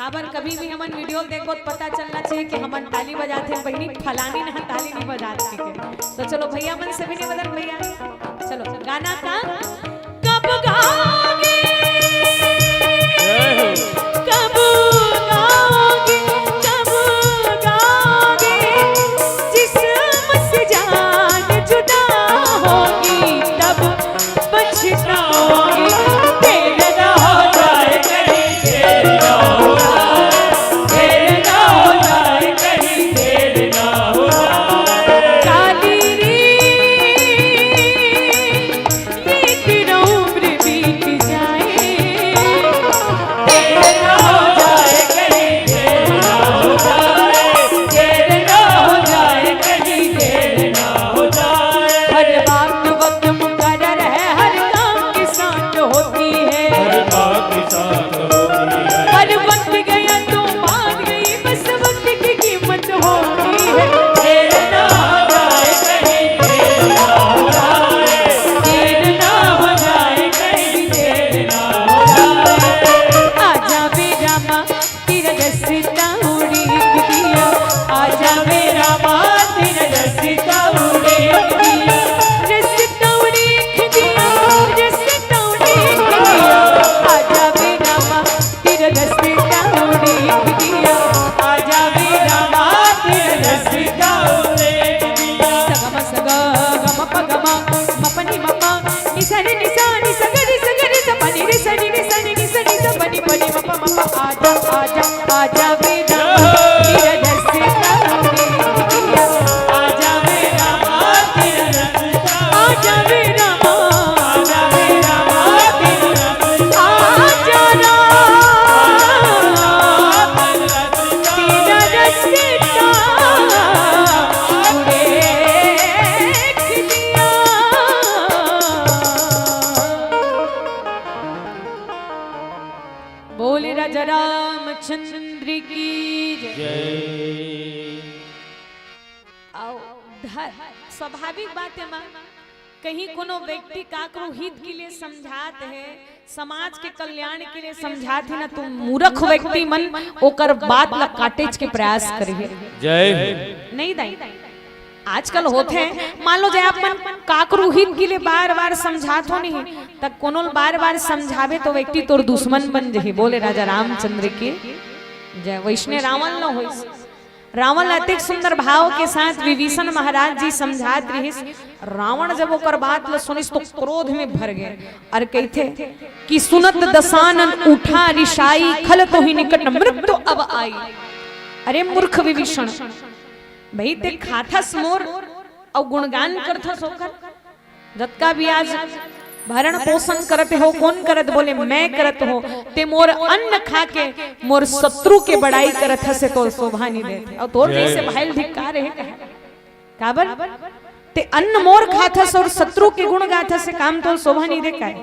अबर कभी भी हमन वीडियो देखबो त पता चलना चाहिए कि हमन ताली बजाते हैं, बहिनी फलानी ना ताली नहीं बजाते के। तो चलो भैया मन से भी निवेदन भैया, चलो गाना का कब गाओगे, कब गाओगे, कब गाओगे, जिसम से जान जुदा होगी तब पछताओगी। देर ना हो जाए कहीं, देर ना हो जाए, देर ना हो जाए कहीं, देर ना हो जाए। काली रे, ये तेरा उम्र बीत जाए। देर ना हो जाए कहीं, देर ना हो जाए, देर ना हो जाए कहीं, देर ना हो जाए। हर वक्त वक्त मुकर्रर है, हर काम की सांस होती है। हर काम की सांस होती है। हर वक्त गया तो बात गई, बस वक्त की कीमत होती है। देर ना हो जाए कहीं, देर ना हो जाए, देर ना हो जाए कहीं, देर ना हो जाए। आजा वे रामा, तेरा रस्ता उड़ीक दिया। आजा वे रामा, तेरा रस्ता उड़ीक दिया। रस्ता उड़ीक दिया, रस्ता उड़ीक दिया। आजा वे रामा, तेरा रस्ता उड़ीक दिया। आजा वे रामा, तेरा रस्ता उड़ीक दिया। सगम सग गम प गम, मपनी मप, निसरे निसा, निसगरे सगरे सपनी, निसरे निसरे निसरे सपनी, पनी मप मप। आजा, आजा, आजा वे रामा, तेरा रस्ता उड़ीक दिया। आजा वे रामा, तेरा रस्ता, आजा वे रामा, आजा वे रामा, तेरा रस्ता, आजा रामा, तेरा रस्ता उड़ीक दिया। बोले राजा रामचंद्र की जय। जय। आओ, ध-, स्वाभाविक बात है माँ, कहीं कोनो व्यक्ति काकरो हित के लिए समझात है, समाज के कल्याण के लिए समझात है ना, तो मूर्ख व्यक्ति मन ओकर बात ला काटेच के प्रयास करे। जय हो। नहीं दाई, आजकल होथे, मान लो जाए आप मन काकरो हित के लिए बार बार समझात हो नहीं, त कोनो ल बार बार समझाबे तो व्यक्ति तोर दुश्मन बन जही। बोले राजा रामचंद्र के जय। वैसने रावण ल होइस, रावण ल अतेक सुंदर भाव के साथ विभीषण महाराज जी समझात रहिस। रावण जब ओकर बात ल सुनिस तो क्रोध में भर गए और कहिथे कि सुनत दसानन उठा रिसाई, खल तोहि निकट न मृत्यु अब आई। अरे मूर्ख विभीषण, भाई ते खाथस मोर अउ गुणगान करथस ओकर। जतका भी आज भरण पोषण करत हो, कौन करत? बोले मैं करत हो। ते मोर अन्न खा के मोर शत्रु के बड़ाई करत हसे तो शोभा नहीं देते। और तोर जय। जैसे भाई धिक्कार है कहे। काबर? ते अन्न मोर खाथस और शत्रु के गुण गाथस, से काम तो शोभा नहीं दे कहे।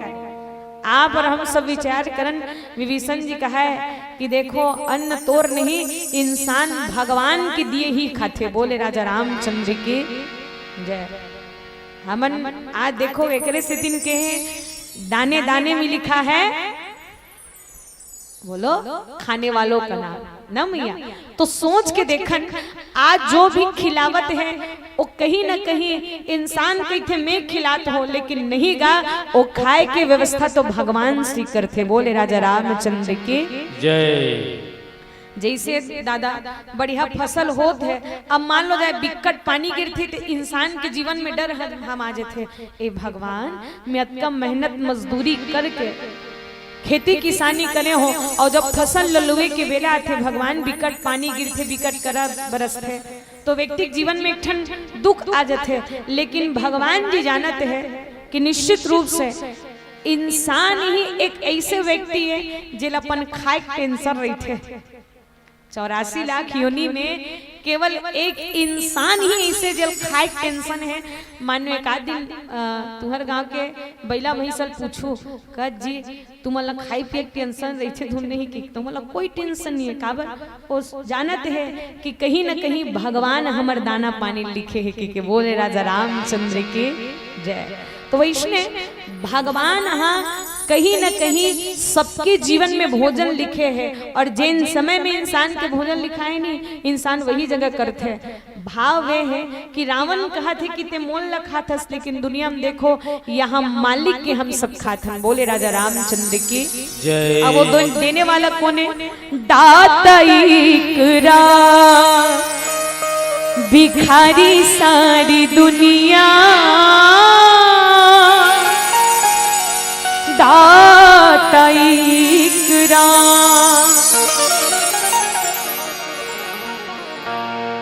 आप और हम सब विचार करन, विभीषण जी कहा है कि देखो अन्न तोर नहीं, इंसान भगवान के दिए ही खाथे। बोले राजा रामचंद्र की जय। हमन आज देखो एकरे सेती न कहे, दाने दाने में लिखा है, बोलो, खाने वालों का नाम, ना मैया? तो सोच के देखन, आज जो भी खिलावत है, वो कहीं ना कहीं इंसान कहिथे मैं खिलात हो, लेकिन नहीं गा, वो खाए के व्यवस्था तो भगवान श्री करथे। बोले राजा रामचंद्र की जय। जैसे दादा बढ़िया फसल होत है, अब मान लो जाए बिकट पानी गिरथे तो इंसान के जीवन में डर ह-, हम आ जाथे, ए भगवान, मैं अतका मेहनत मजदूरी करके खेती किसानी करे हो और जब फसल ल लुए के बेला आथे, भगवान बिकट पानी गिरथे, बिकट करा बरसथे, तो व्यक्ति के जीवन में एक ठन दुख आ जाथे। लेकिन भगवान जी जानत है कि निश्चित रूप से इंसान ही एक ऐसे व्यक्ति है जेला अपन खाए के टेंशन रहिथे। चौरासी लाख योनि में केवल एक इंसान ही ऐसे जेल खाए के टेंशन है। मानो एक आध दिन, अ, तुहर गांव के बैला भैंसल पूछू, कह जी, तुमन ला खाए पिए के टेंशन रहिथे धुन नहीं कि? तुमन ला कोई टेंशन नहीं है। काबर? वो जानत है कि कहीं ना कहीं भगवान हमर दाना पानी लिखे है कि, कि बोले राजा रामचंद्र की जय। तो वैसने भगवान हा कहीं न कहीं सबके जीवन में भोजन लिखे हे, और जेन समय में इंसान के भोजन लिखाए नहीं, इंसान वही जगह करथे। भाव ये हे कि रावण कहत हे कि ते मोल ला खाथस, लेकिन दुनिया में देखो, यहाँ मालिक के हम सब खाथन। बोले राजा रामचंद्र की। जय। अब वो दो-, देने वाला कौन हे? दाता इकरा भिखारी सारी दुनिया, दाता इकरा।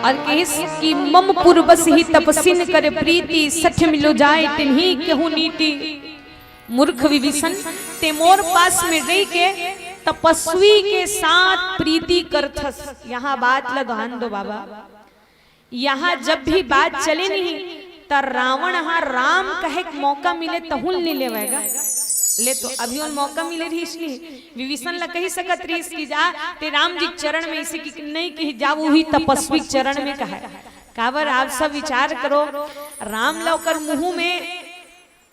और कहिस कि मम पुर बस ही तपसिन कर प्रीति, सठ मिलो जाए तिन्ही केहू नीति। मूर्ख विभीषण, ते मोर पास में रह के तपस्वी के साथ प्रीति करथस। यहाँ बात ला ध्यान दो बाबा, यहाँ जब भी बात चले नहीं, त रावण हा राम कहे के मौका मिले तहूँ ल नहीं लेवय गा। ले तो अभी ओला मौका मिले रहिस नहीं, विभीषण ला कही सकत रहिस कि जा ते राम जी के चरण में, इसे कि नहीं कि जा वही तपस्वी के चरण में कहे। काबर आप सब विचार करो, राम ला ओकर मुँह में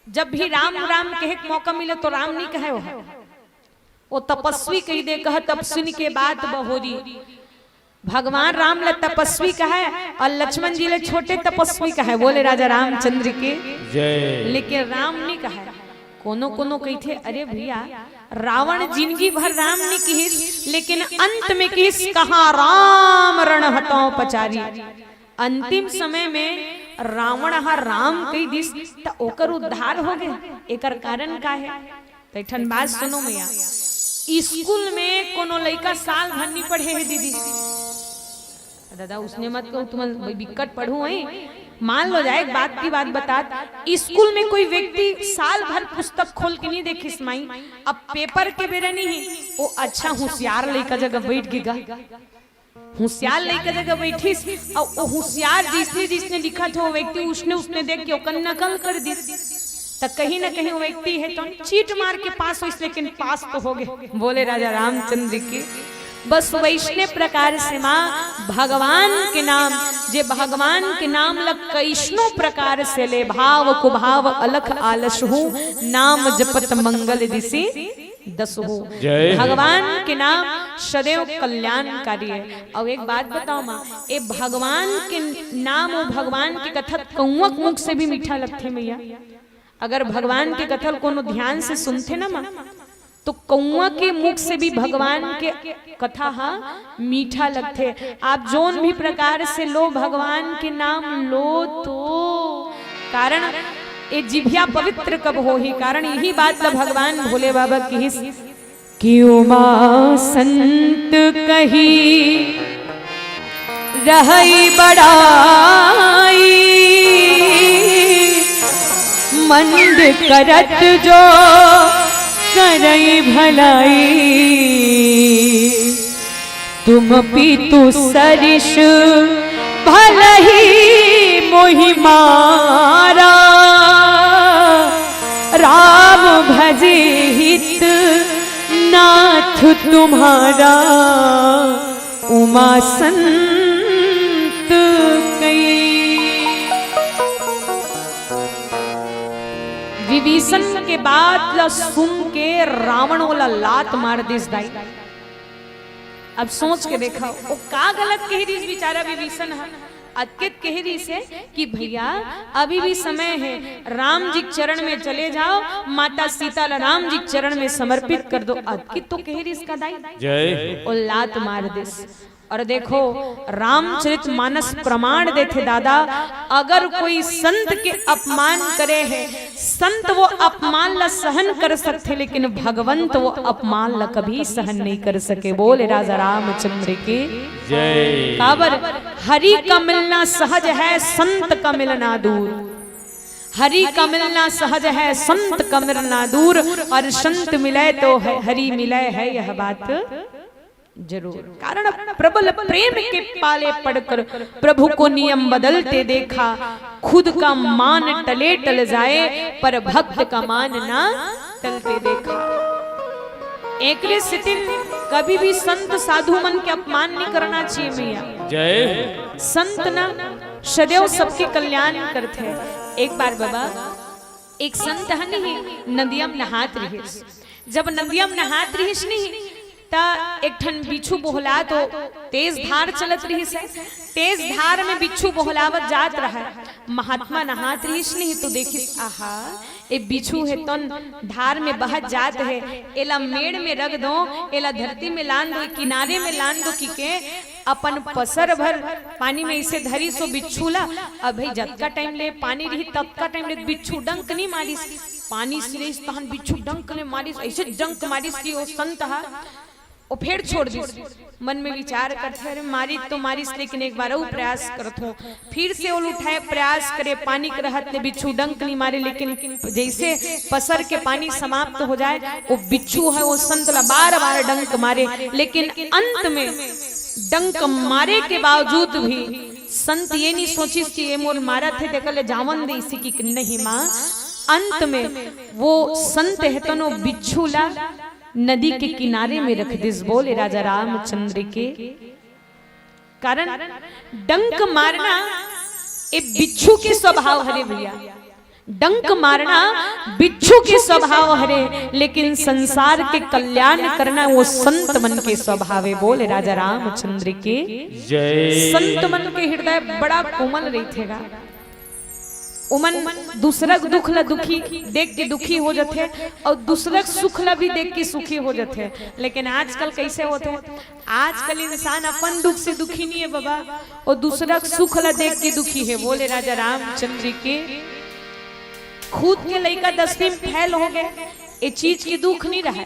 जब भी राम राम कहे के मौका मिले तो राम नहीं कहे हो, वो तपस्वी कही दे, कह तपस्विन के बात बहोरी। भगवान राम ला तपस्वी कहे और लक्ष्मण जी ला छोटे तपस्वी कहे। बोले राजा रामचंद्र के। जय। लेकिन राम नहीं कहे। कोनो कोनो कहिथे, अरे भैया, रावण जिंदगी भर राम नहीं किहिस, लेकिन अंत में किहिस, कहा राम रण हतौ पचारी। अंतिम समय में रावण हा राम कही दिस, त ओकर उद्धार हो गए। एकर कारण का हे? त एक ठन बात सुनो मैया, स्कूल में कोनो लइका साल भर नहीं पढ़े हे दीदी, दादा उसने मत कहो, तुम बिकट पढ़ू है। मान लो जाए, एक बात की बात बतात, स्कूल में कोई व्यक्ति साल भर पुस्तक खोल के नहीं देखिस माई, अब पेपर के बेरा नहीं, वो अच्छा होशियार लइका जगह बैठ गे गा। होशियार लइका जगह बैठिस, अउ वो होशियार जिसने जिसने लिखत हो, वो व्यक्ति उसने उसने देख के ओकर नकल कर दिस। त कहीं ना कहीं वो व्यक्ति हे तो चीट मार के पास होइस, लेकिन पास तो हो गए। बोले राजा रामचंद्र की। बस वैसने प्रकार से माँ भगवान के नाम, जे भगवान के नाम ल कइसनो प्रकार से ले, भाव कुभाव अलख आलस हूँ, नाम जपत मंगल दिसी दसहू। जय हो। भगवान के नाम सदैव कल्याणकारी हे। अउ एक बात बताओ माँ, ए भगवान के नाम अउ भगवान के कथा कौआ के मुख से भी मीठा लगथे मैया। अगर भगवान के कथा ल कोनो ध्यान से सुनथे ना माँ, तो कौआ के मुख से भी भगवान के कथा हा मीठा लगथे। आप जोन भी प्रकार से लो भगवान के नाम लो तो, कारण ए जिभिया पवित्र कब होही, कारण यही बात ला भगवान भोले बाबा किहिस कि उमा संत कही रहई बड़ाई, मंद करत जो करई भलाई। तुम पितु सरिस भलही मोहि मारा, राम भजे हित नाथ तुम्हारा, उमा संत कई। विभीषण के बात ला सुन के रावण ओला लात मार दिस दाई। अब सोच के देखा, वो का गलत कह रही बेचारा विभीषण ह। अतकेत कह रही से कि भैया, अभी भी समय है, राम जी के चरण में चले जाओ, माता सीता ला राम जी के चरण में समर्पित कर दो। अतकेत तो कह रही इसका दाई। जय। वो लात मार दिस। और देखो, रामचरित मानस प्रमाण देथे दादा, अगर कोई संत के अपमान करे है, संत वो अपमान ला सहन कर सकथे, लेकिन भगवंत वो अपमान ला कभी सहन नहीं कर सके। बोले राजा रामचंद्र की। जय। काबर, हरि का मिलना सहज है, संत का मिलना दूर। हरि का मिलना सहज है, संत का मिलना दूर। और संत मिले तो है, हरि मिले है, यह बात जरूर। कारण प्रबल प्रेम के पाले पड़कर प्रभु को नियम बदलते देखा, खुद का मान टले टल जाए, पर भक्त का मान ना टलते देखा। एकरे सेती कभी भी संत साधु मन के अपमान नहीं करना चाहिए मैया। जय। संत ना सदैव सबके कल्याण करथे। एक बार बाबा, एक संत हन ही नदिया में नहात रहिस। जब नदिया में नहात रहिस नहीं, त एक ठन बिच्छू बोहलात, तेज धार चलत रहिस हे। तेज धार में बिच्छू बोहलावत जात रहा। महात्मा नहात रहिस नहीं तो देखिस, आहा, ए बिच्छू हे तोन धार में बहत जात हे, एला मेड़ में रख दो, एला धरती में लान दो, किनारे में लान दो, किके अपन पसर भर पानी में इसे धरिस ओ बिच्छू ला। अब भाई, जतका टाइम ले पानी रही, ततका टाइम ले बिच्छू डंक नहीं मारिस। पानी सिरिस तहन बिच्छू डंक ले मारिस, ऐसे डंक मारिस कि ओ संत हा ओ फेर छोड़ दिस। मन में विचार करथे, अरे मारिस तो मारिस, लेकिन एक बार अउ प्रयास करथों। फिर से ओल उठाए, प्रयास करे, पानी के रहत ले बिच्छू डंक नहीं मारे, लेकिन जैसे पसर के पानी समाप्त हो जाए, ओ बिच्छू हे ओ संत ला बार बार डंक मारे, लेकिन अंत में डंक मारे के बावजूद भी संत ये नहीं सोचिस कि ए मोर मारत हे, तेकर ले जावन देइस कि नहीं माँ। अंत में वो संत हे तोन ओ बिच्छू ला नदी के किनारे में रख दिस। बोले राजा रामचंद्र के। कारण डंक मारना ए बिच्छू के स्वभाव हरे भैया, डंक मारना बिच्छू के स्वभाव हरे, लेकिन संसार के कल्याण करना वो संत मन के स्वभाव हे। बोले राजा रामचंद्र के। जय। संत मन के हृदय बड़ा कोमल रहिथे गा। ओमन दूसरक दुख ला दुखी देख के दुखी हो जथे अउ दूसरक सुख ला भी देख के सुखी हो जथे। लेकिन आजकल कैसे होथे? आजकल इंसान अपन दुख से दुखी नहीं हे बाबा, ओ दूसरक सुख ला देख के दुखी हे। बोले राजा रामचंद्र के। खुद के लइका दसवीं में फेल हो गे, ए चीज के दुख नहीं रहे,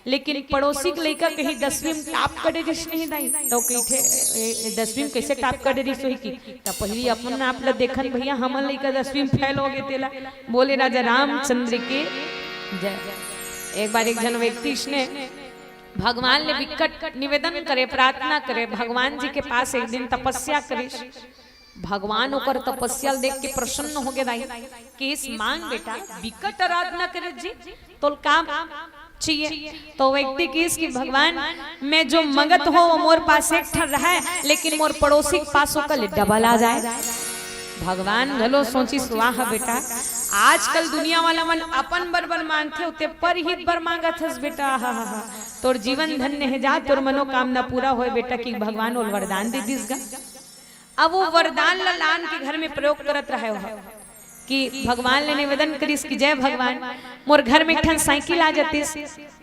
लेकिन पड़ोसी के लइका कहीं दसवीं में टॉप करे रिस नहीं दाई, तो कहिथे, "ए, ए, दसवीं में कैसे टॉप करे रिस होही कि?" त पहिली अपन आप ला देखन भैया, हमर लइका दसवीं में फेल हो गे तेला। बोले राजा रामचंद्र के जय। एक बार एक झन व्यक्ति इसने भगवान ले बिकट निवेदन करे, प्रार्थना करे, भगवान जी के पास एक दिन तपस्या करिस। भगवान ओकर तपस्या ल देख के प्रसन्न हो गे दाई। किस मांग बेटा, बिकट आराधना करे जी, तोल काम चाहिए। तो व्यक्ति किस कि भगवान, मैं जो मंगत हो वो मोर पास एक ठन रहे, लेकिन मोर पड़ोसी के पास ओकर ले डबल आ जाए। भगवान घलो सोचिस, वाह बेटा, आजकल दुनिया वाला मन अपन बर बर मांगथे, ओते परहित बर मांगत हस बेटा। हा, हा, हा। तोर जीवन धन्य हे जा, तोर मनोकामना पूरा होए बेटा, कि भगवान ओल वरदान दे दिस गा। अब वो वरदान ला लान के घर में प्रयोग करत रहे हो कि भगवान ले निवेदन करिस कि जय भगवान, मोर घर में एक ठन साइकिल आ जतिस,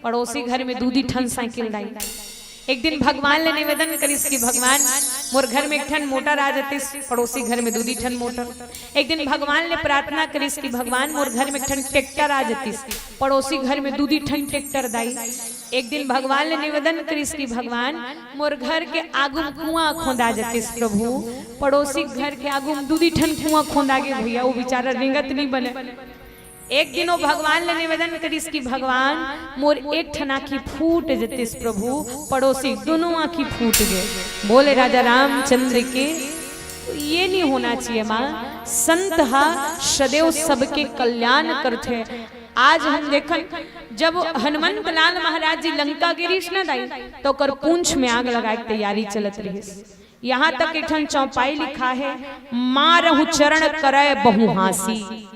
पड़ोसी घर में दू दी ठन साइकिल दाई। एक दिन भगवान ले निवेदन करिस कि भगवान, मोर घर में एक ठन मोटर आ जतिस, पड़ोसी घर में दू दी ठन मोटर। एक दिन भगवान ले प्रार्थना करिस कि भगवान, मोर घर में एक ठन ट्रैक्टर आ जतिस, पड़ोसी घर में दू दी ठन ट्रैक्टर दाई। एक दिन भगवान ले निवेदन करिस कि भगवान, मोर घर के आगू म कुआं खोंदा जतिस प्रभु, पड़ोसी के घर के आगू म दू दी ठन कुआं खोंदा गे भैया, वो बेचारा रेंगत नहीं बने। एक दिन वो भगवान ले निवेदन करिस कि भगवान, मोर एक ठन आंखी फूट जतिस प्रभु, पड़ोसी दोनों आंखी फूट गे। बोले राजा रामचंद्र के। तो ये नहीं होना चाहिए माँ। संत हा सदैव सबके कल्याण करथे। आज हम देखन, जब हनुमंत लाल महाराज जी लंका गे रिहिस न दाई, तो ओकर पूंछ में आग लगाए के तैयारी चलत रहिस। यहाँ तक एक ठन चौपाई लिखा है, मारहु चरण करय बहु हाँसी।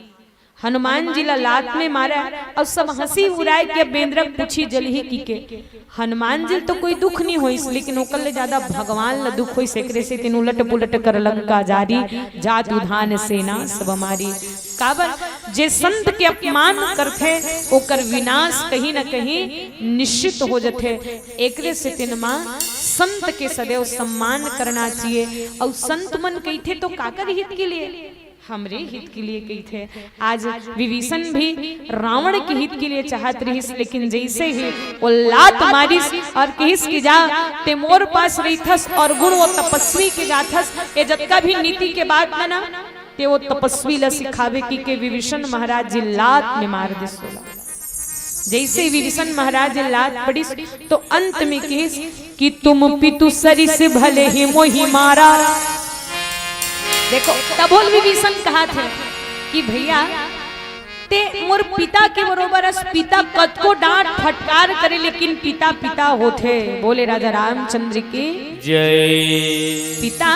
हनुमान जी ला लात में मारा अउ सब हंसी उड़ाए के बेंदरा के पूछी जलही किके। हनुमान जी ल तो कोई दुख नहीं होइस, लेकिन ओकर ले ज्यादा भगवान ला दुख होइस। एकरे सेतिन उलट पुलट कर लंका जारी, जात उधान सेना सब मारी। काबर, जे संत के अपमान करथे, ओकर विनाश कहीं न कहीं निश्चित हो जथे। एकरे सेतिन मा संत के सदैव सम्मान करना चाहिए। अउ संत मन कहिथे तो काकर हित के लिए? हमरे हित के लिए कहिथे। आज विभीषण भी रावण के हित के लिए चाहत रहिस, लेकिन जैसे ही वो लात मारिस और कहिस कि जा, ते मोर पास रहिथस और गुण वो तपस्वी के गाथस, ये जतका भी नीति के बात है ना, ते वो तपस्वी ला सिखावे किके विभीषण महाराज जी लात में मार दिस ओला। जैसे ही विभीषण महाराज लात पड़िस, तो अंत में किहिस कि तुम पितु सरिस भले ही मोहि मारा। देखो, तब ओल विभीषण कहाथे कि भैया, ते मोर पिता के बरोबर अस, पिता कतको डांट फटकार करे, लेकिन पिता पिता होथे। बोले राजा रामचंद्र की जय। पिता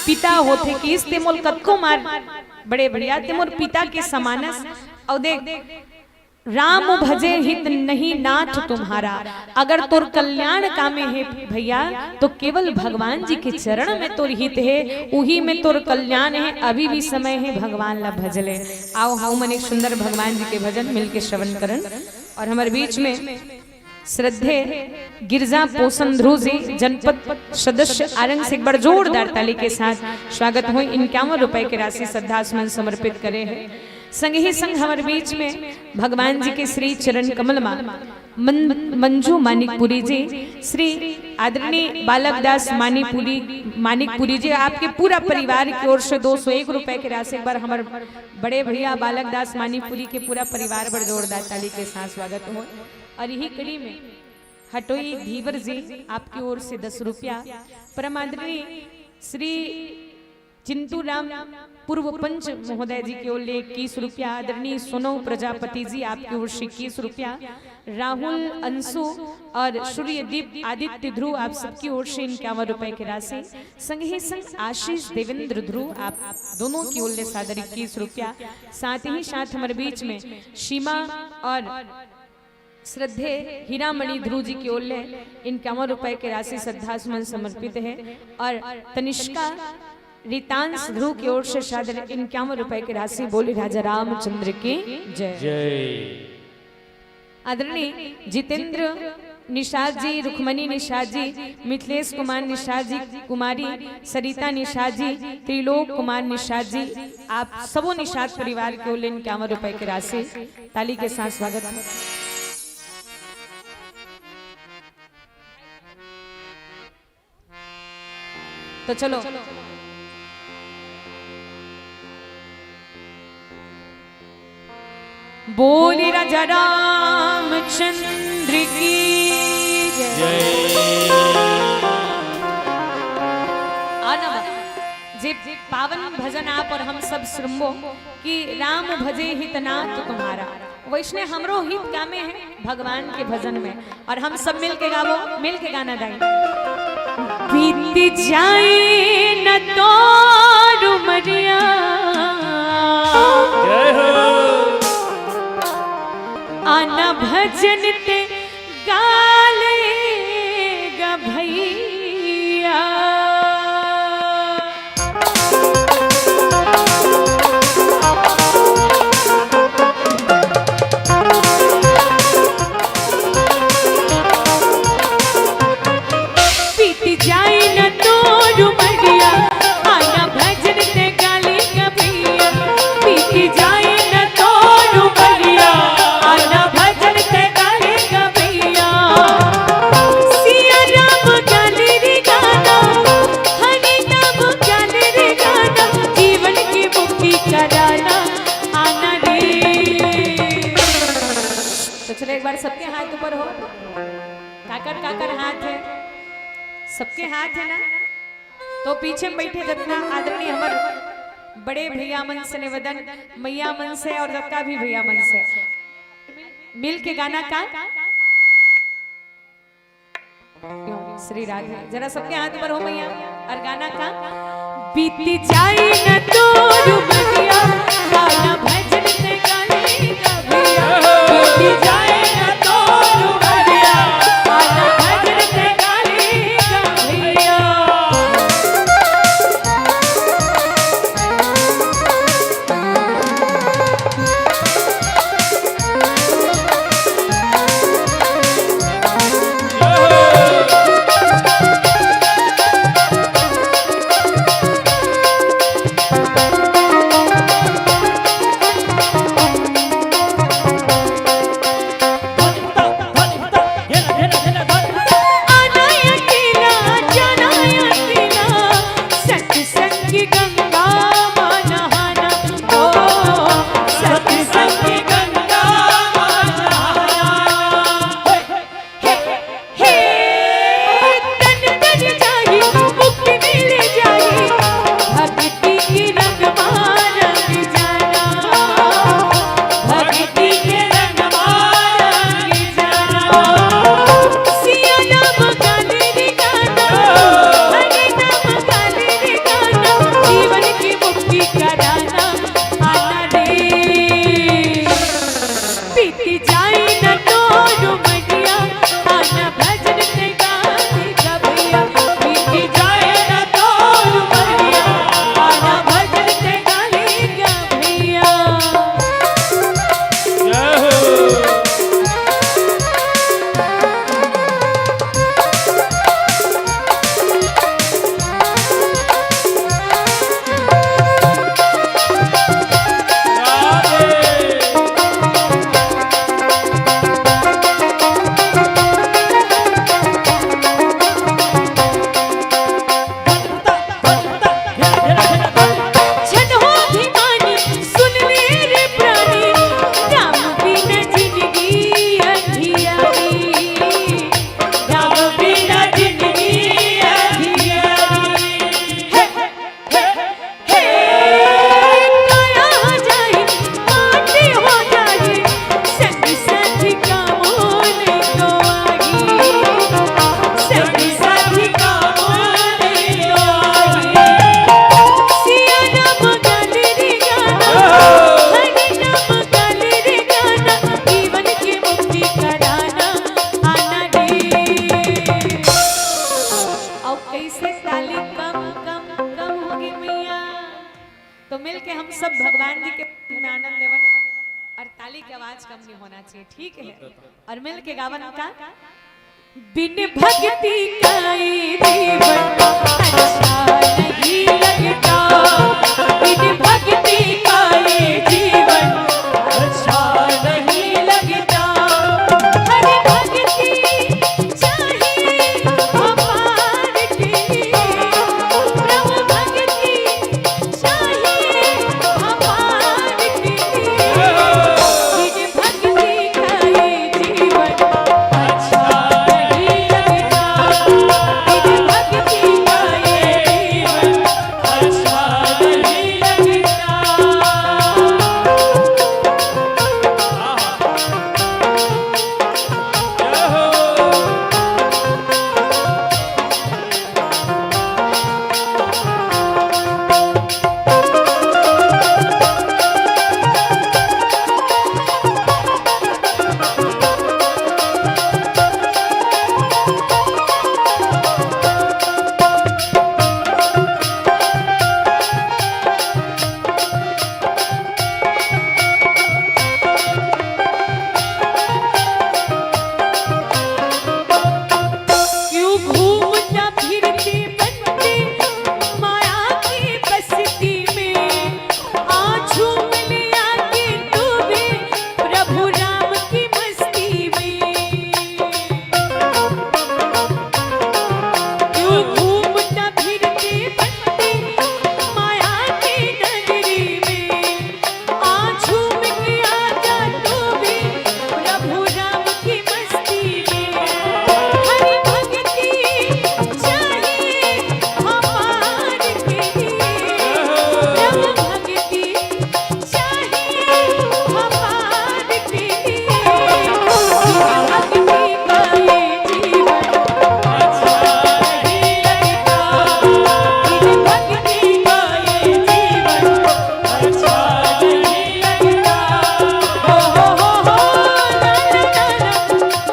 पिता होथे, किहिस ते मोल कतको मार, बड़े भैया, ते मोर पिता के समान अस। अउ देख, राम भजे हित नहीं नाथ तुम्हारा। अगर तोर कल्याण कामे हे भैया, तो केवल भगवान जी के चरण में तोर हित हे, उही में तोर कल्याण हे। अभी भी समय हे, भगवान ला भजले। आओ, हम मन एक सुंदर भगवान जी के भजन मिलके श्रवण करन। और हमर बीच में श्रद्धेय गिरजा पोसन ध्रुव जी, जनपद सदस्य आरंग से एक बार जोरदार ताली के साथ स्वागत होय। इक्यावन रुपए के राशि श्रद्धा सुमन समर्पित करे हे। संग ही संग हमर बीच में भगवान जी के श्री चरण कमल मा मन-, मंजू मानिकपुरी जी, श्री आदरणीय बालक दास मानिपुरी, मानिकपुरी जी, आपके पूरा परिवार की ओर से दो सौ एक रुपए के राशि पर हमर बड़े भैया बालक दास मानिपुरी के पूरा परिवार बर जोरदार ताली के साथ स्वागत हो। और यही कड़ी में हटोई धीवर जी, आपकी ओर से दस रुपया, परम आदरणीय श्री चिंतू राम पूर्व पंच महोदय जी की ओर ले इक्कीस रुपया, आदरणीय सोनू प्रजापति जी, आपकी ओर से इक्कीस रुपया, राहुल अंशु और सूर्यदीप आदित्य ध्रुव, आप सबकी ओर से इक्यावन रुपए की राशि, संग ही संग आशीष देवेंद्र ध्रुव, आप दोनों की ओर ले सादर इक्कीस रुपया। साथ ही साथ हमारे बीच में सीमा और श्रद्धेय हीरामणि ध्रुव जी की ओर ले इक्यावन रुपए की राशि श्रद्धा सुमन समर्पित है। और तनिष्का रितांश ध्रुव की ओर से सादर इक्यावन रुपए की राशि। बोले राजा रामचंद्र की जय। जय। आदरणीय जितेंद्र निषाद जी, रुक्मणी निषाद जी, मिथिलेश कुमार निषाद जी, कुमारी सरिता निषाद जी, त्रिलोक कुमार निषाद जी, आप सबों निषाद परिवार की ओर ले इक्यावन रुपए की राशि। ताली के साथ स्वागत है। तो चलो, बोले राजा रामचंद्र की जय। जय। आना बा। जे पावन भजन आप और हम सब सुनबो कि राम भजे हित नाथ तुम्हारा, वैसने हमरो हित कामे है भगवान के भजन में। और हम सब मिल के गावो, मिल के गाना गाई। बीत जाए न तोर उमरिया, जय हो। आना भजन ते गाले गा भैया। बीत जाए न तोर उमरिया, आना भजन ते गाले गा भैया। बीत जाए न तोर उमरिया, आना भजन ते गाले गा भैया। सिया राम गाले रे गाना, हरि नाम गाले रे गाना, जीवन की मुक्ति कराना आना रे। तो चलो, एक बार सबके हाथ ऊपर हो। काकर काकर हाथ है, सबके हाथ है ना? तो पीछे में बैठे जितना आदरणीय हमर बड़े भैया मन से निवेदन, मैया मन से और जबका भी भैया मन से मिल के गाना का श्री राधे, जरा सबके हाथ ऊपर हो भैया, और गाना का बीत जाए न तोर उमरिया, गाना भजन ते गाले गा भैया। बीत जाए न तोर उमरिया, गाना भजन ते गाले गा भैया। की आवाज कम नहीं होना चाहिए, ठीक है? और मिल के गावन का। बिन भक्ति का ये जीवन अच्छा नहीं लगता, बिन भक्ति का ये जीवन अच्छा नहीं लगता। हर भक्ति चाहे अपार की, प्रभु भक्ति चाहे अपार की, बिन भक्ति का ये जीवन अच्छा नहीं लगता, बिन भक्ति का ये जीवन अच्छा नहीं लगता। क्यों घूमता फिरते बनते माया की बस्ती में, आ झूम ले आके तू भी प्रभु राम की मस्ती में। क्यों घूमता फिरते बनते माया की नगरी में, आ झूम के आजा तू भी प्रभु राम की मस्ती में। हरि भक्ति चाहे अपार के लिए, प्रभु भक्ति चाहे अपार के लिए, भक्ति का ये जीवन अच्छा नहीं लगता, बिन भक्ति का ये जीवन अच्छा नहीं लगता। ओ हो हो हो, ला ला ला ला,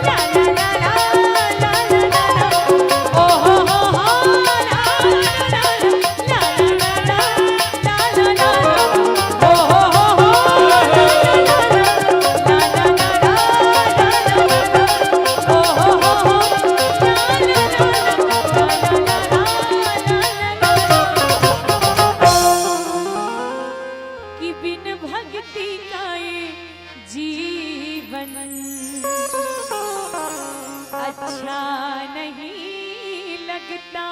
ला ला ला ला, ला ला ला ला, ओ हो हो हो, ला ला ला ला, ला ला ला ला, ला ला ला ला, ओ हो हो हो, ला ला ला ला, ला ला ला ला, ला ला ला ला, ओ हो हो हो, ला ला ला ला, ला ला ला ला, ला ला ला ला। कि बिन भक्ति का ये जीवन अच्छा नहीं लगता।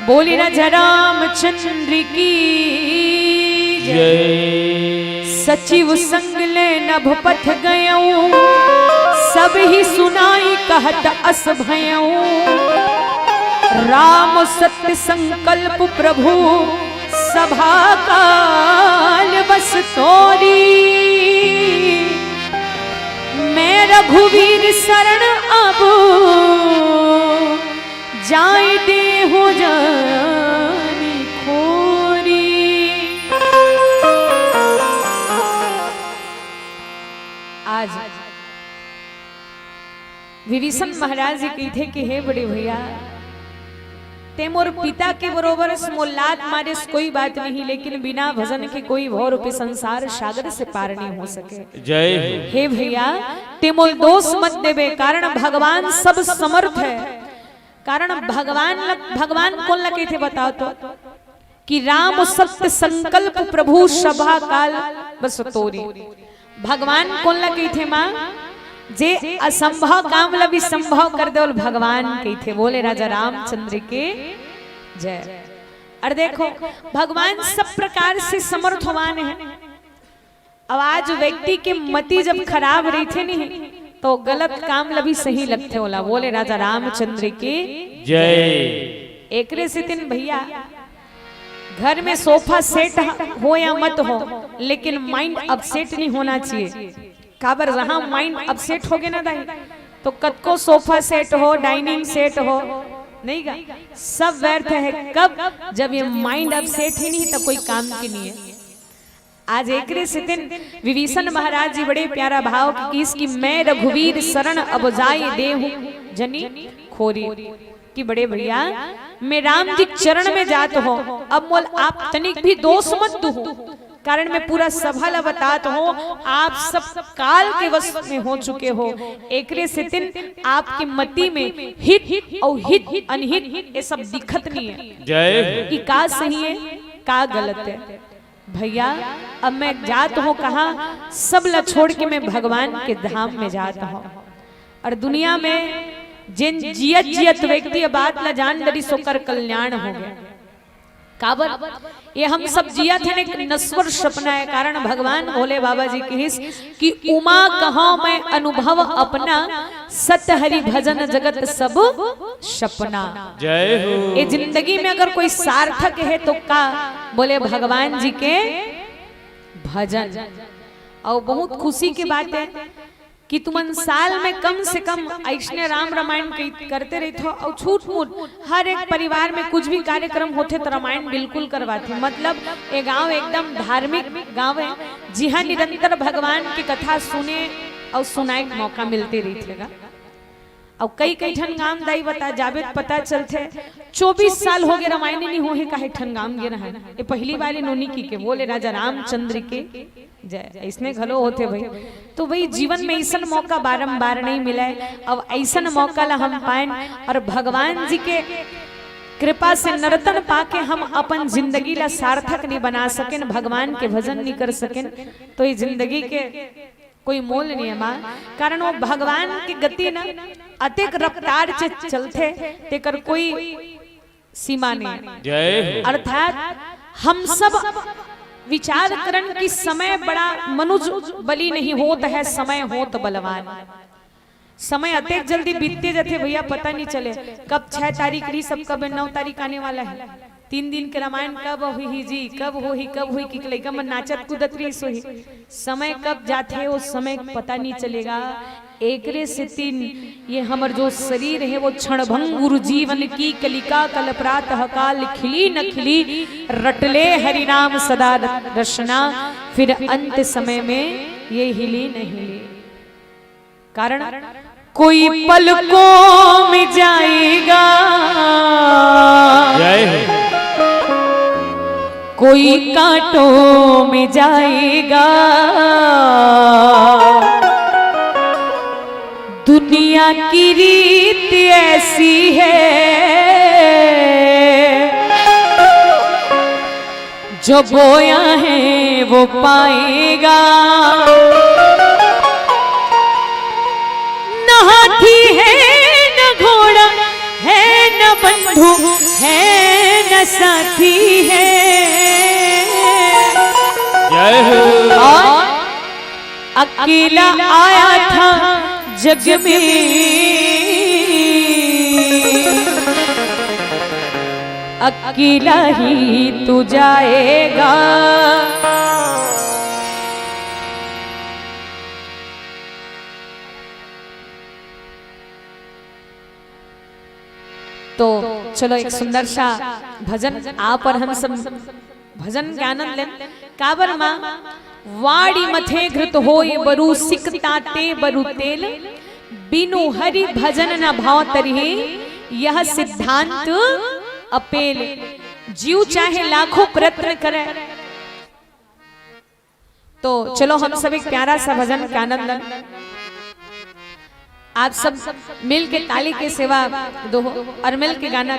बोले राजा रामचंद्र की जय। जय। सचिव संग ले नभ पथ गयऊ, सब ही सुनाई कहत अस भयऊ। राम सत्य संकल्प प्रभु सभा काल बस तोरी। मैं रघुवीर शरण अब जाय देहु जानि खोरी। आज विभीषण महाराज जी कहिथे कि हे बड़े भैया, ते मोर पिता के बरोबर अस, मोला लात मारेस, कोई बात नहीं, लेकिन बिना भजन के कोई भव रूपी संसार सागर से पार नहीं हो सके। जय हो। हे भैया, ते मोला दोष मत देबे, कारण भगवान सब समर्थ है। कारण भगवान ल-, भगवान कोन ला कहिथे बताओ तो? कि राम सत्य संकल्प प्रभु सभा काल बस तोरी। भगवान कोन ला कहिथे माँ? जे असंभव काम ला भी संभव कर दे, ओला भगवान कहिथे। बोले राजा रामचंद्र के जय। और देखो, भगवान सब प्रकार से समर्थवान है। अब आज व्यक्ति के मति जब खराब रहिथे नहीं, तो गलत काम ला भी सही लगथे ओला। बोले राजा रामचंद्र के जय। एकरे सेती न भैया, घर में सोफा सेट ह-, हो या मत हो, लेकिन माइंड अपसेट नहीं होना चाहिए। काबर, जहां माइंड अपसेट होगे ना दाई, तो कतको सोफा सेट हो, डाइनिंग सेट हो, नहीं गा, सब व्यर्थ है। कब? जब ये माइंड अपसेट ही नहीं, तो कोई काम की नहीं है। आज एकरे सेती न विभीषण महाराज जी बड़े प्यारा भाव किहिस कि मैं रघुवीर शरण अब जाय देहु जनि खोरी। कि बड़े भैया, मैं राम जी के चरण में जात हो, अब मोला आप तनिक भी दोष मत दुहू। कारण मैं पूरा सभा ला बतात हूँ, आप सब काल के वश में हो चुके हो। एकरे सेतिन आपके मति में हित अउ हित अनहित ये सब दिखत नहीं है। जय हो। कि का सही है, का गलत है। भैया, अब मैं जात हूँ कहाँ, सब ला छोड़ के मैं भगवान के धाम में जात हूँ। और दुनिया में जिन जियत जियत व्यक्ति ये बात ला जान डरिस, ओकर कल्याण हो गया। काबर? ये हम सब जियत हन एक नश्वर सपना है, कारण भगवान भोले बाबा जी कहिस कि उमा कहो मैं अनुभव अपना, सत हरि भजन जगत सब सपना। जय हो। ये जिंदगी में अगर कोई सार्थक है तो का? बोले भगवान जी के भजन। और बहुत खुशी की बात है कि तुमन साल में कम से कम ऐसने राम रामायण कई-, करते रहिथो। और छूट मूट हर एक परिवार में कुछ भी कार्यक्रम होथे तो रामायण बिल्कुल करवाथे। मतलब ये गांव एकदम धार्मिक गांव है, जिहां निरंतर भगवान की कथा सुने और सुनाए के मौका मिलते रहिथेगा। अउ कई कई ठन गांव दाई बता जाबे त पता चलथे, चौबीस साल हो गए रामायण नहीं होहे, काहे ठन गांव गे रहन। ये पहली बार नोनी की के बोले राजा रामचंद्र के जय। इसने घलो होथे भाई। तो भाई जीवन में ऐसन मौका बारंबार नहीं मिले, अब ऐसन मौका ला हम पाएन और भगवान जी के कृपा से नर्तन पाके हम अपन जिंदगी ला सार्थक नहीं बना सकेन, भगवान के भजन नहीं कर सकेन, तो ये जिंदगी के कोई मोल नहीं है माँ। कारण वो भगवान की गति ना अतेक रफ्तार से चलथे, तेकर कोई सीमा नहीं है। जय हो। अर्थात हम सब विचार करन कि समय बड़ा मनुज बली नहीं होत है, समय होत बलवान। समय अतेक जल्दी बीतते जाथे भैया, पता नहीं चले कब छह तारीख रही, सब कब नौ तारीख आने वाला है। तीन दिन के रामायण कब होही जी, कब होही, कब होही, कि लइका मन नाचत कूदत रही सोही। समय कब जाथे, वो समय पता नहीं चलेगा। एकरे सेतिन ये हमर जो शरीर है, वो क्षणभंगुर जीवन की कलिका कल प्रातः काल खिली न खिली, रटले हरिनाम सदा रसना, फिर अंत समय में ये हिली न हिली। कारण कोई पलकों में जाएगा, जय हो। कोई कांटों में जाएगा। दुनिया की रीत ऐसी है, जो बोया है वो पाएगा। न हाथी है न घोड़ा है, न बंधु है न साथी है। जय हो। और अकेला आया था जग में, अकेला ही तू जाएगा। तो चलो एक सुंदर सा भजन आप और हम सब भजन के आनंद लेन। काबर माँ वाड़ी मथे घृत होय बरु सिकताते बरु तेल, बिनु हरि भजन न भाव तरिहे यह सिद्धांत अपेल। जीव चाहे लाखों प्रयत्न करे, तो चलो हम सब एक प्यारा सा भजन के आनंद लें। आप सब मिल के ताली के सेवा दो और मिल के गाना।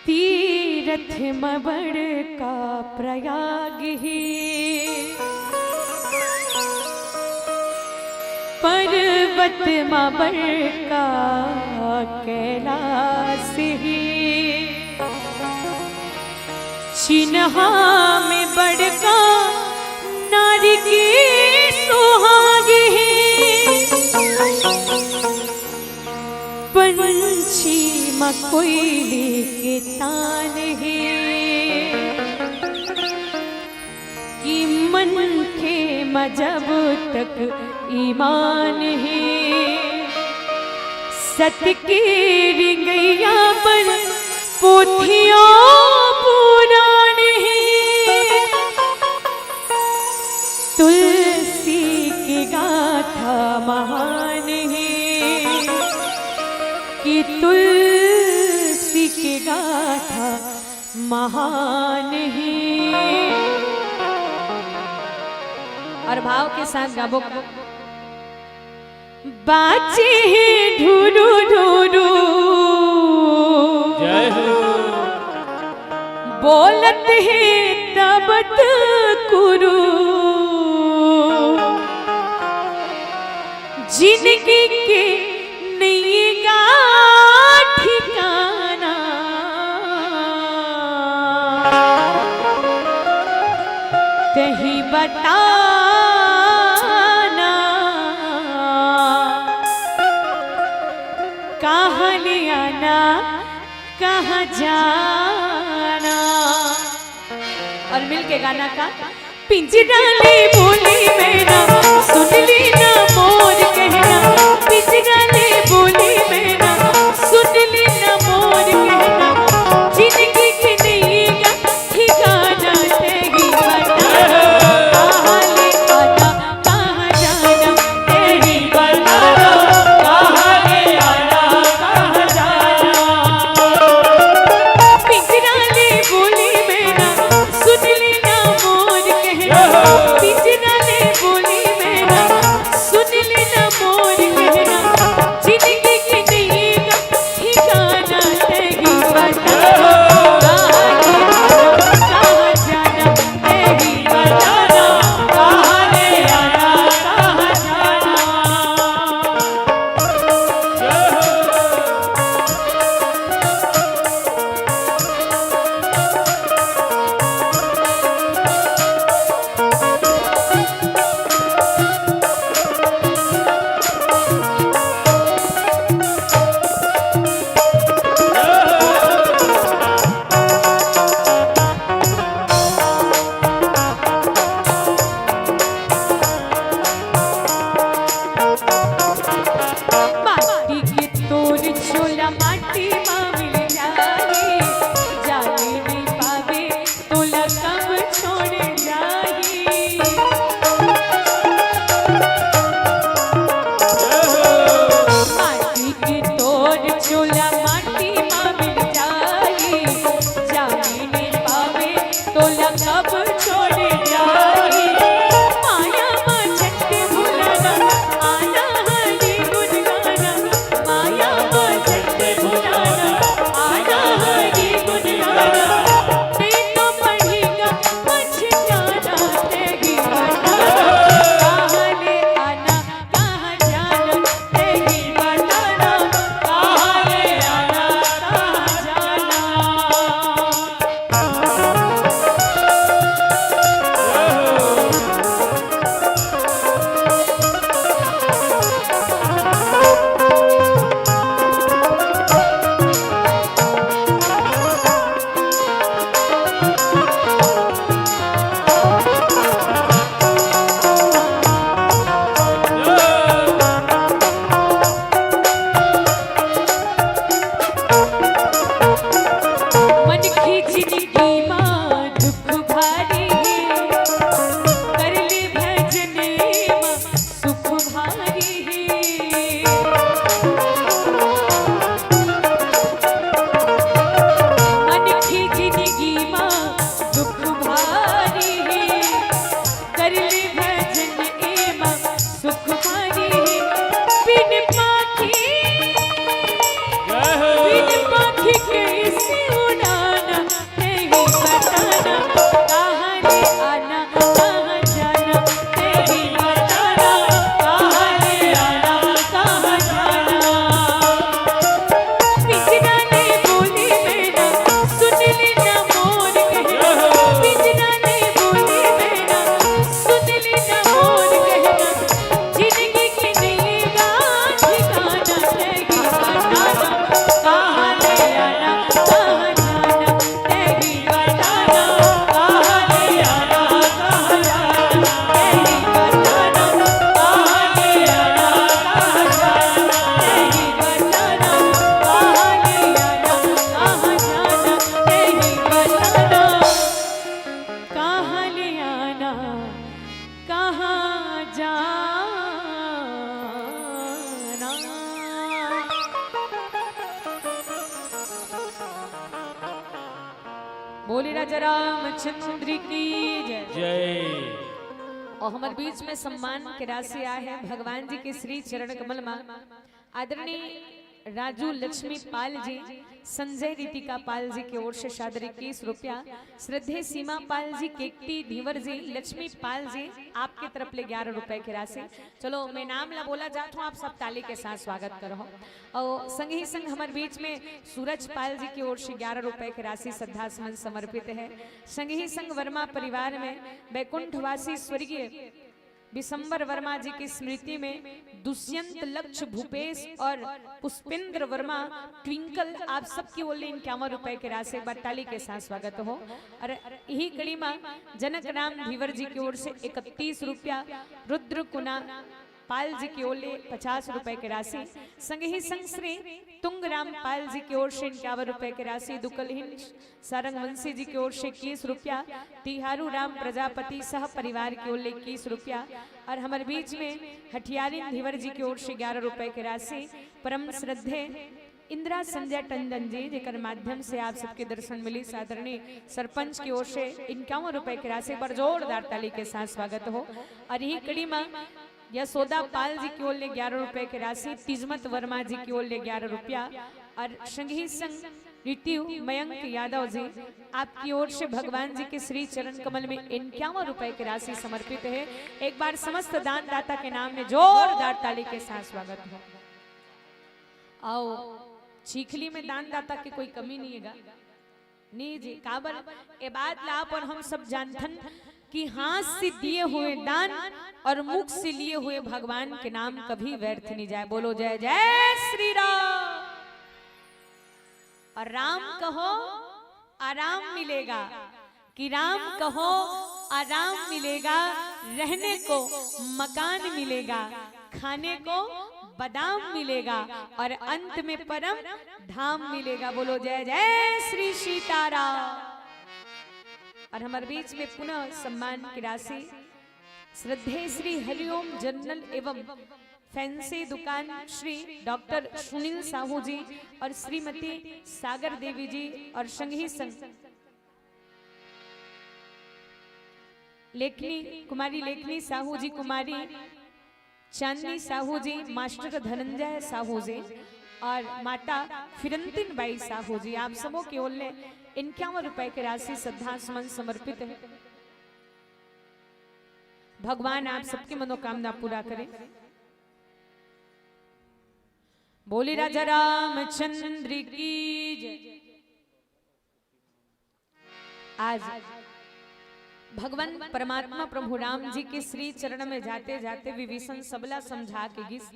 तीरथ म बड़का प्रयाग ही, पर्वत म बड़का कैलाश ही, चिन्हा में बड़का नारी के सुहाग ही। पंछी म कोइली के तान हे, कि मनखे म जब तक ईमान हे। सत के रिंगैया पर पोथिया पुराण हे, तुलसी के गाथा महान हे। तुलसी के गाथा महान हे। अउ भाव के साथ गाबो। बाजे हे ढुरु ढुरु, जय हो। बोलत हे तबत कुरु, जिनगी के नइये गा ठिकाना। तहीं बताना, कहाँ ले आना, कहाँ जाना। अउ मिल के गाना का। पिंजरा ले बोली मैना, सुन ली ना मोर कहना। पिंजरा ले बोली मैना, सुन ली ना मोर कहना। जिनगी के नइये गा ठिकाना, तहीं बताना, कहाँ ले आना, कहाँ जाना। तहीं बताना, कहाँ ले आना, कहाँ जाना। पिंजरा ले बोली मैना, सुन ली ना मोर कहना। पिंजरा ले बोली मैना, सुन ली ना मोर कहना। जिनगी के नइये गा ठिकाना, तहीं बताना, कहाँ ले आना, कहाँ जाना। तहीं बताना, कहाँ ले आना, कहाँ जाना। माटी के तोर झोला माटी मा मिल जाही, जाने नइ पावे तोला कब छोड़ जाही। माटी के तोर झोला माटी मा मिल जाही, जाने नइ पावे तोला कब छोड़ जाही। माया मा झट भुलाना, आना हरि गुन गाना। माया मा झट भुलाना, आना हरि गुन गाना। नइ तो पड़ही गा पछताना, तहीं बताना, कहाँ ले आना, कहाँ जाना। तहीं बताना, कहाँ ले आना, कहाँ जाना। मनखे जिनगी मा दुख भारी हे, कर ले भजन एमा सुख भारी हे। मनखे जिनगी मा दुख भारी हे, कर ले भजन एमा सुख भारी हे। बिन पाखे, बिन पाखे कइसे उड़ाना, तहीं बताना, कहाँ ले आना, कहाँ जाना। तहीं बताना, कहाँ ले आना, कहाँ जाना। पिंजरा ले बोली मैना, सुन ली ना मोर कहना। पिंजरा ले बोली मैना, सुन ली ना मोर कहना। जिनगी के नइये गा ठिकाना, तहीं बताना, कहाँ ले आना, बोले राजा रामचंद्र की जय। जय। और हमर बीच में सम्मान के राशि आए हे भगवान जी के श्री चरण कमल मा आदरणीय राजू लक्ष्मी पाल जी, संजय रितिका पाल जी के ओर से सादर इक्कीस रुपया, श्रद्धे सीमा पाल जी, केकटी धीवर जी, लक्ष्मी पाल जी, आपके तरफ ले ग्यारह रुपए की राशि। चलो, मैं नाम ला बोला जात हूँ, आप सब ताली के साथ स्वागत करो। और संग ही संग हमर बीच में सूरज पाल जी की ओर से ग्यारह रुपए की राशि श्रद्धा सुमन समर्पित है। संग ही संग वर्मा परिवार में बैकुंठवासी स्वर्गीय विशंबर वर्मा जी की स्मृति में दुष्यंत लक्ष्य भूपेश और पुष्पेंद्र वर्मा ट्विंकल, आप सबकी ओर ले इक्यावन रुपए की राशि, एक बार ताली के साथ स्वागत हो। और यही कड़ी में जनक राम धीवर जी की ओर से इकतीस रुपया, रुद्र कुना पाल जी की ओर ले पचास रुपए की राशि, संग ही संग श्री तुंगराम पाल जी की ओर से इक्यावन रुपए की राशि, दुकलहीन सारंगवंशी जी की ओर से इक्कीस रुपया, तिहारू राम प्रजापति सह परिवार की ओर ले इक्कीस रुपया, और हमर बीच में हठियारिन धीवर जी की ओर से ग्यारह रुपए की राशि, परम श्रद्धे इंदिरा संजय टंडन जी, जेकर माध्यम से आप सबके दर्शन मिली, आदरणीय सरपंच की ओर से इक्यावन रुपए की राशि, एक बार जोरदार ताली के साथ स्वागत हो। और यही कड़ी में यशोदा पाल जी की ओर ले ग्यारह रुपए की राशि, तिजमत वर्मा जी की ओर ले ग्यारह रुपया, और संग ही संग ऋतु मयंक यादव जी, आपकी ओर से भगवान जी के श्री चरण कमल में इक्यावन रुपए की राशि समर्पित है। एक बार समस्त दानदाता के नाम में जोरदार ताली के साथ स्वागत हो। आओ, चीखली में दानदाता की कोई कमी नहीं है गा। नहीं जी, काबर ए बात ला आप और हम सब जानथन कि हाथ से दिए हुए दान और मुख से लिए हुए भगवान के नाम कभी व्यर्थ नहीं जाए। बोलो जय जय श्री राम। और राम कहो, आराम मिलेगा, कि राम कहो, आराम मिलेगा, रहने को मकान मिलेगा, खाने को बादाम मिलेगा और अंत में परम धाम मिलेगा। बोलो जय जय श्री सीताराम। और हमर बीच में पुनः सम्मान की राशि श्रद्धे श्री हरिओम जनरल एवं फैंसी दुकान श्री डॉक्टर सुनील साहू जी और श्रीमती सागर देवी जी और संग ही संग लेखनी, कुमारी लेखनी साहू जी, कुमारी चांदनी साहू जी, मास्टर धनंजय साहू जी और माता फिरंतिन बाई साहू जी, आप सबों के ओर ले इक्यावन रुपए की राशि श्रद्धा सुमन समर्पित है। भगवान आप सबकी मनोकामना पूरा करें। बोले राजा रामचंद्र की जय। आज भगवान परमात्मा प्रभु राम जी के श्री चरण में जाते जाते विभीषण सबला समझा के गिस,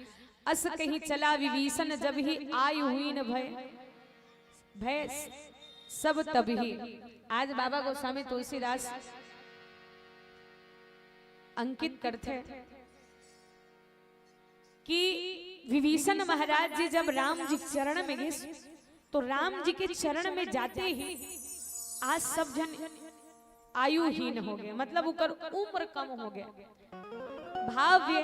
अस कही चला विभीषण जब ही आयु हीन भय, भय सब तब ही। आज बाबा गोस्वामी तुलसीदास अंकित करथे कि विभीषण महाराज जी जब राम जी चरण में गिस, तो राम जी के चरण में जाते ही आज सब झन आयुहीन हो गए, मतलब उकर उम्र कम हो गया। भाव ये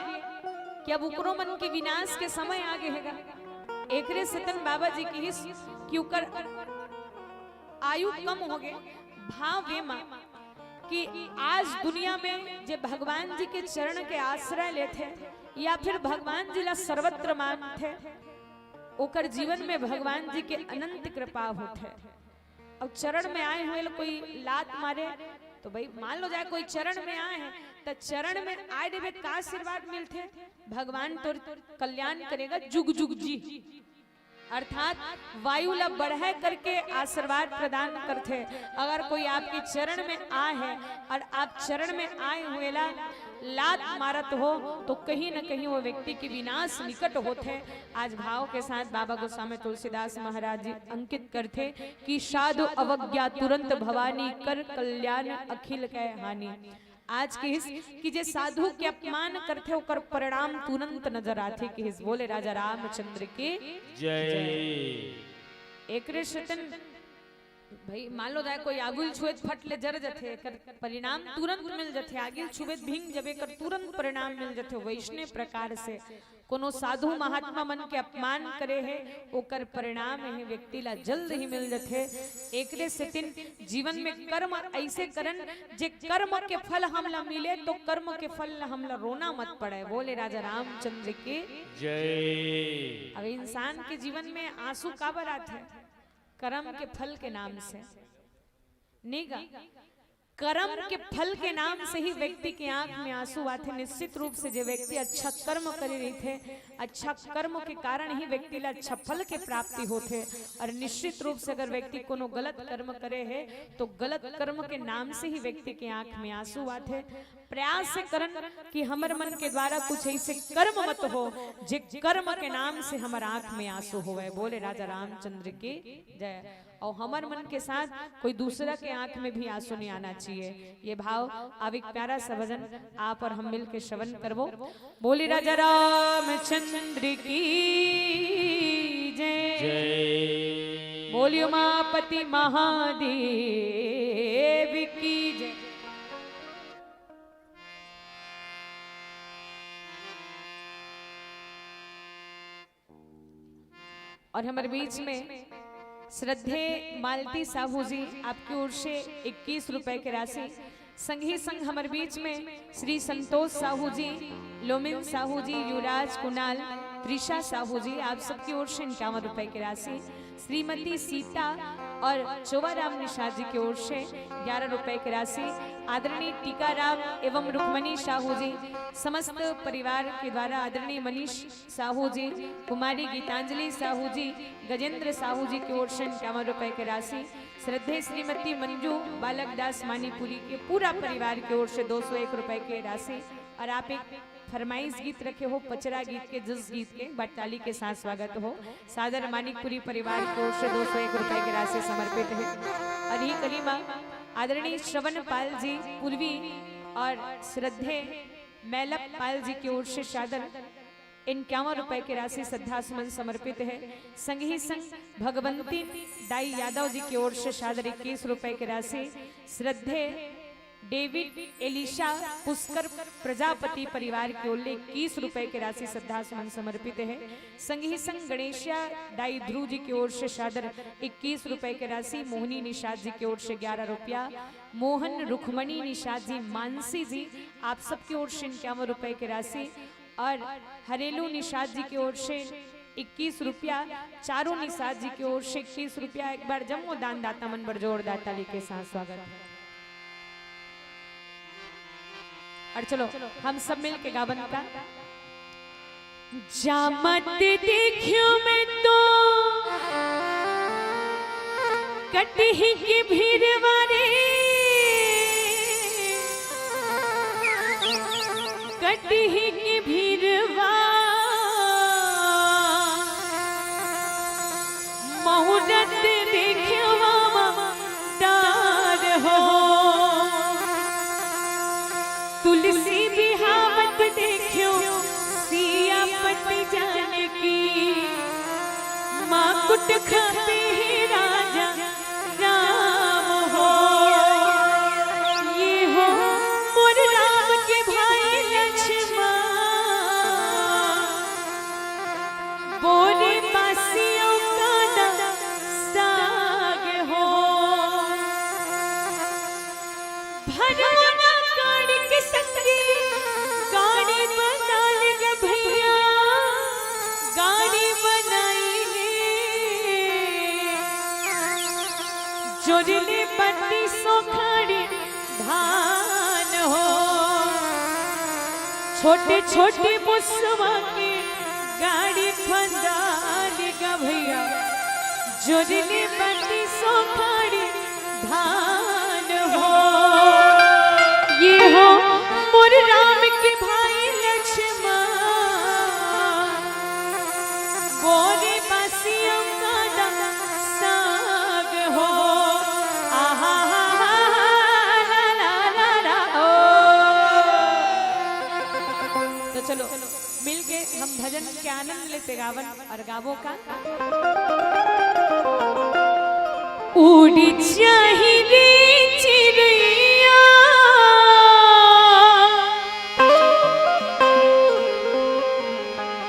कि अब उकरो मन के विनाश के समय आ गए हेगा। एकरे सेतन बाबा जी कहिस कि उकर आयु कम हो गए। भाव ये मा कि आज दुनिया में जे भगवान जी के चरण के आश्रय लेथे या फिर भगवान जी ला सर्वत्र मानथे, ओकर जीवन में भगवान जी के अनंत कृपा होथे। अब चरण में आए हुए ल कोई लात मारे, तो भाई मान लो जाए कोई चरण में आए हैं, तो चरण में आए देवे का आशीर्वाद मिलथे? भगवान तोर कल्याण करेगा जुग जुग जी। अर्थात वायु ला बढ़ाए करके आशीर्वाद प्रदान करथे। अगर कोई आपके चरण में आए है और आप चरण में आए हुए ला लात मारत हो, तो कहीं न कहीं वो व्यक्ति के विनाश निकट होथे। आज भाव के साथ बाबा गोस्वामी तुलसीदास महाराज जी अंकित करथे कि साधु अवज्ञा तुरंत भवानी, कर कल्याण अखिल कै हानि। आज कहिस कि जे साधु के अपमान करथे ओकर परिणाम तुरंत नजर आथे। कहिस बोले राजा रामचंद्र के जय। एकरे सेतन भाई, मान लो जाए कोई आगुल छुएत फट ले जर जथे, एकर परिणाम तुरंत मिल जथे। आगिल छुएत भींग जबे, एकर तुरंत परिणाम मिल जथे। वैसने प्रकार से कोनो साधु महात्मा मन के अपमान करे हे, ओकर परिणाम हे व्यक्ति ला जल्द ही मिल जथे। एकरे सेतिन जीवन में कर्म ऐसे करन, जे कर्म के फल हमला मिले, तो कर्म के फल ला हमला रोना मत पड़े। बोले राजा रामचंद्र की। जय। अब इंसान के जीवन में आंसू काबर आथे? कर्म के फल के नाम से। नहीं गा? कर्म के फल के नाम से ही व्यक्ति के आंख में आंसू आथे। निश्चित रूप से जे व्यक्ति अच्छा कर्म करे रहिथे, अच्छा कर्म के कारण ही व्यक्ति ला अच्छा फल के प्राप्ति होथे। और निश्चित रूप से अगर व्यक्ति कोनो गलत कर्म करे हे, तो गलत कर्म के नाम से ही व्यक्ति के आंख में आंसू आथे। प्रयास से करन कि हमर मन के द्वारा कुछ ऐसे कर्म मत हो, जे कर्म के नाम से हमर आंख में आंसू होवे। बोले राजा रामचंद्र की जय। और हमर मन के साथ कोई दूसरा के आंख में भी आंसू नहीं आना चाहिए। ये भाव अब एक प्यारा सा भजन आप और हम मिल के श्रवण करबो। बोली राजा रामचंद्र की जय। जय। बोली उमापति महादेव की जय। और हमारे बीच में श्रद्धेय मालती साहू जी, आपकी ओर से इक्कीस रुपए की राशि। संग ही संग हमारे बीच में श्री संतोष साहू जी, लोमिन साहू जी, युवराज, कुणाल, त्रिशा साहू जी, आप सबकी ओर से इक्यावन रुपए की राशि। श्रीमती सीता और चोवाराम निषाद जी की ओर से ग्यारह रुपए की राशि। आदरणीय टीकाराम एवं रुक्मणी साहू जी, समस्त परिवार के द्वारा आदरणीय मनीष साहू जी, कुमारी गीतांजलि साहू जी, गजेंद्र साहू जी की ओर से इक्यावन रुपए की राशि। श्रद्धेय श्रीमती मंजू बालक दास मानीपुरी के पूरा परिवार की ओर से दो सौ एक रुपए की राशि। और आप एक फरमाइश गीत रखे हो, पचरा गीत के, जस गीत के, बट ताली के साथ स्वागत हो। सादर मानिकपुरी परिवार की ओर से दो सौ एक रुपए की राशि समर्पित है। और ये कलीमा आदरणीय श्रवण पाल जी पूर्वी और श्रद्धेय मैलप पाल जी की ओर से सादर इक्यावन रुपए की राशि श्रद्धा सुमन समर्पित है। संग ही संग भगवंती दाई यादव जी की ओर से सादर इक्कीस रुपए की राशि। श्रद्धेय डेविड एलिशा पुष्कर प्रजापति परिवार की ओर ले इक्कीस रुपए की राशि श्रद्धा सुमन समर्पित है। संग ही संग गणेशिया दाई ध्रुव जी की ओर से सादर इक्कीस रुपए की राशि, मोहनी निषाद जी की ओर से ग्यारह रुपया, मोहन रुक्मणी निषाद जी मानसी जी, आप सबकी ओर से इक्यावन रुपए की राशि और हरेलू निषाद जी की ओर से इक्कीस रुपया, चारू निषाद जी की ओर से इक्कीस रुपया। एक बार जम्मो दान दाता मन बर जोरदार ताली के साथ स्वागत है। और चलो हम सब मिल के गावन का। जामत देखियो मैं तो कटही की भीड़ वारे, कटही की भीड़वा। मुहूर्त देखवा डार हो, तुलसी बिहावत देखियो सियापत जानकी। माकुट खाते हैं राजा राम हो, ये हो मोर राम के भाई लक्ष्मण। बोले बासियों का ना साग हो। भरवाना काढ़ के संगे गाड़ी बना ले गे भैया, गाड़ी बनाई ले। जोड़ले बत्तीसों खाड़ी धान हो। छोटे छोटे मुसवा के गाड़ी फंदा ले गे भैया, जोड़ले बत्तीसों खाड़ी धान हो। ये हो मोर राम के भाई लक्ष्मण, बोले बासियों का ना साग हो। आहा हा हा हा ला ला ला ला ओ। तो चलो मिलके हम भजन के आनंद लेते गावन और गावो का। उड़ जाही रे चिरैया,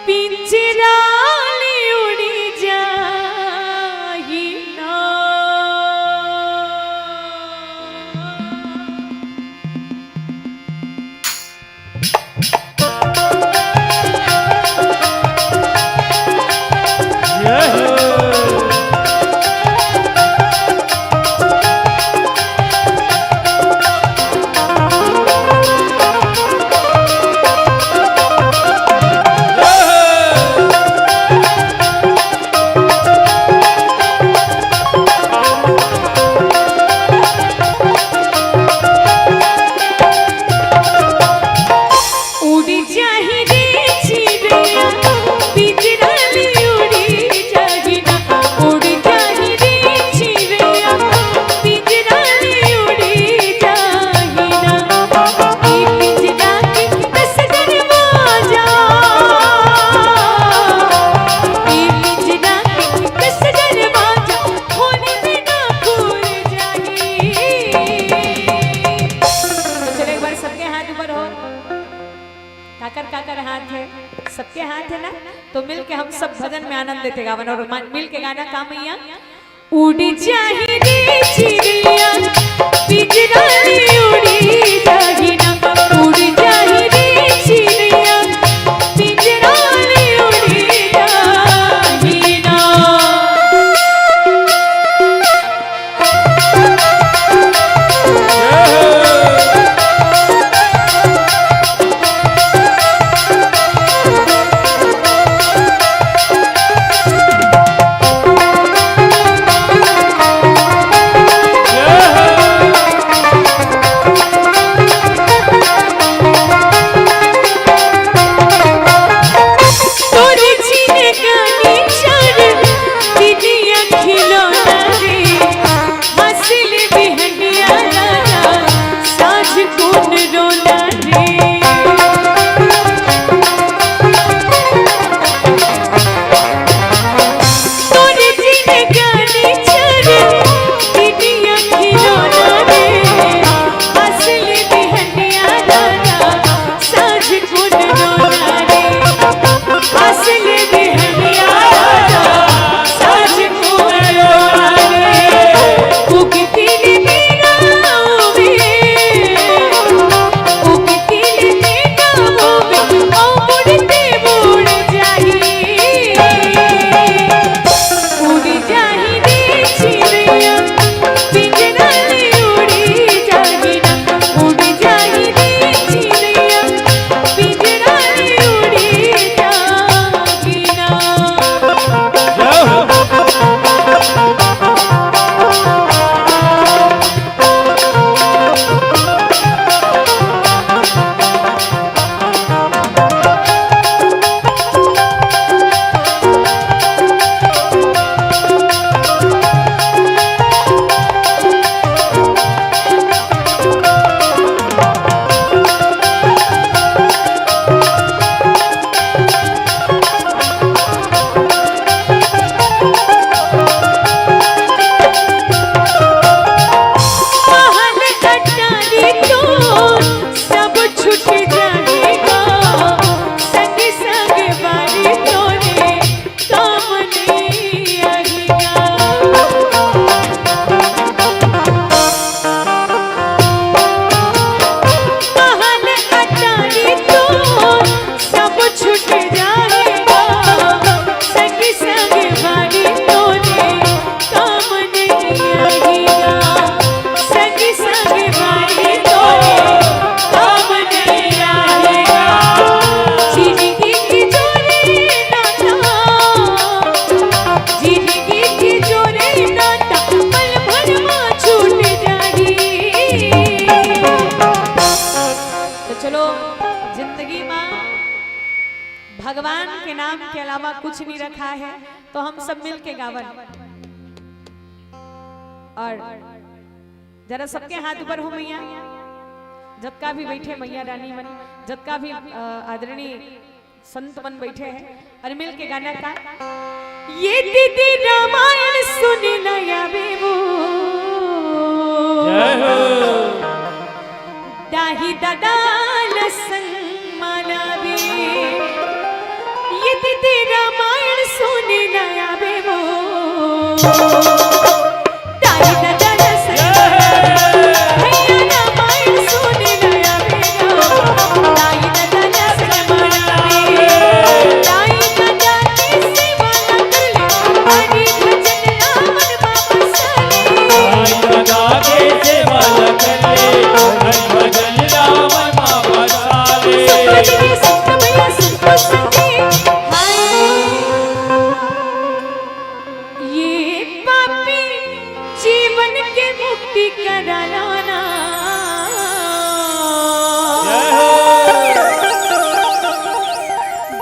पिंजरा ले उड़ जाही ना। उड़ जाही रे चिरैया, पिंजरा ले उड़ जाही ना। उड़ जाही रे चिरैया, पिंजरा ले उड़ जाही ना। ए पिंजरा के कस दरवाजा, ए पिंजरा के कस दरवाजा, खोले बिना खुल जाही। तो चलो, एक बार सबके हाथ ऊपर हो। काकर काकर हाथ है, सबके हाथ है ना। तो मिल के हम सब भजन में आनंद लेते गावन। और मा-, मिल के गाना का मैया। उड़ जाही रे चिरैया, पिंजरा ले उड़ जाही ना। उड़ जाही रे चिरैया, पिंजरा ले उड़ जाही ना। तोरे जिनगानी चार दिनिया खिलौना रे, हंस ले बिहनिया राजा, साँझ कुन रोना रे। तोरे जिनगानी चार दिनिया खिलौना रे, हंस ले बिहनिया राजा, साँझ कुन रोना रे, हंस ले बिहनिया राजा, साँझ कुन रोना रे। उगती ले बेरा आवे, उगती ले बेरा आवे, ओ उड़ते उड़ जाही। उड़ जाही रे चिरैया, पिंजरा ले उड़ जाही ना। उड़ जाही रे चिरैया, पिंजरा ले उड़ जाही ना। महल अटारी तो सब छूट जाही गा, संग संग बारी तोरे काम नइ आही गा। महल अटारी तो सब छूट जाही गा, संग संग बारी तोरे काम नइ आही गा। संग संग बारी तोरे काम नइ आही गा। जिनगी के जोरे नाता, जिनगी के जोरे नाता, पल भर मा छूट जाही। तो चलो, जिंदगी मा भगवान के नाम के अलावा कुछ नहीं रखा है, तो हम सब मिल के गावन। और जरा सबके हाथ ऊपर हो मैया, जतका भी बैठे मैया रानी मन, जतका भी, अ, आदरणीय संत मन बैठे हैं, और मिल के गाना का, ये दीदी रामायण सुन नया बेबू। दाई ददा ल संग मानावे, ये दीदी रामायण सुने न आवे वो। दाई ददा ल संग मानावे, भैया रामायण सुने न आवे वो। दाई ददा ल संग मानावे, दाई ददा के सेवा न कर ले, हरि भजन रावण बाबा साले। दाई ददा के सेवा ल कर ले, हरि भजन रावण बाबा साले। सुन भैया, सुन भैया, सुन तो सके। हाय। ये पापी जीवन के मुक्ति कराना ना। जय हो।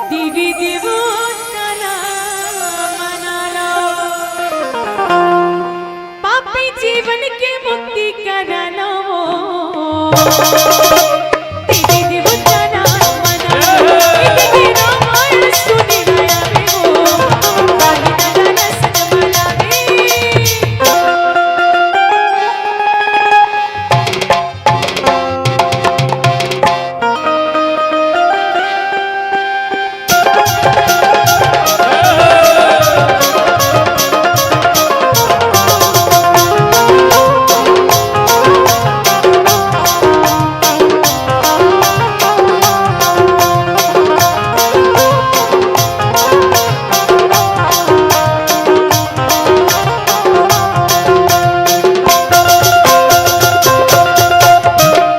देवी देवता ना मनाना। पापी जीवन के मुक्ति कराना वो। देवी देवता ना मनाना। ये रामायण सुने न आवे वो। दाई ददा ल संग मानावे।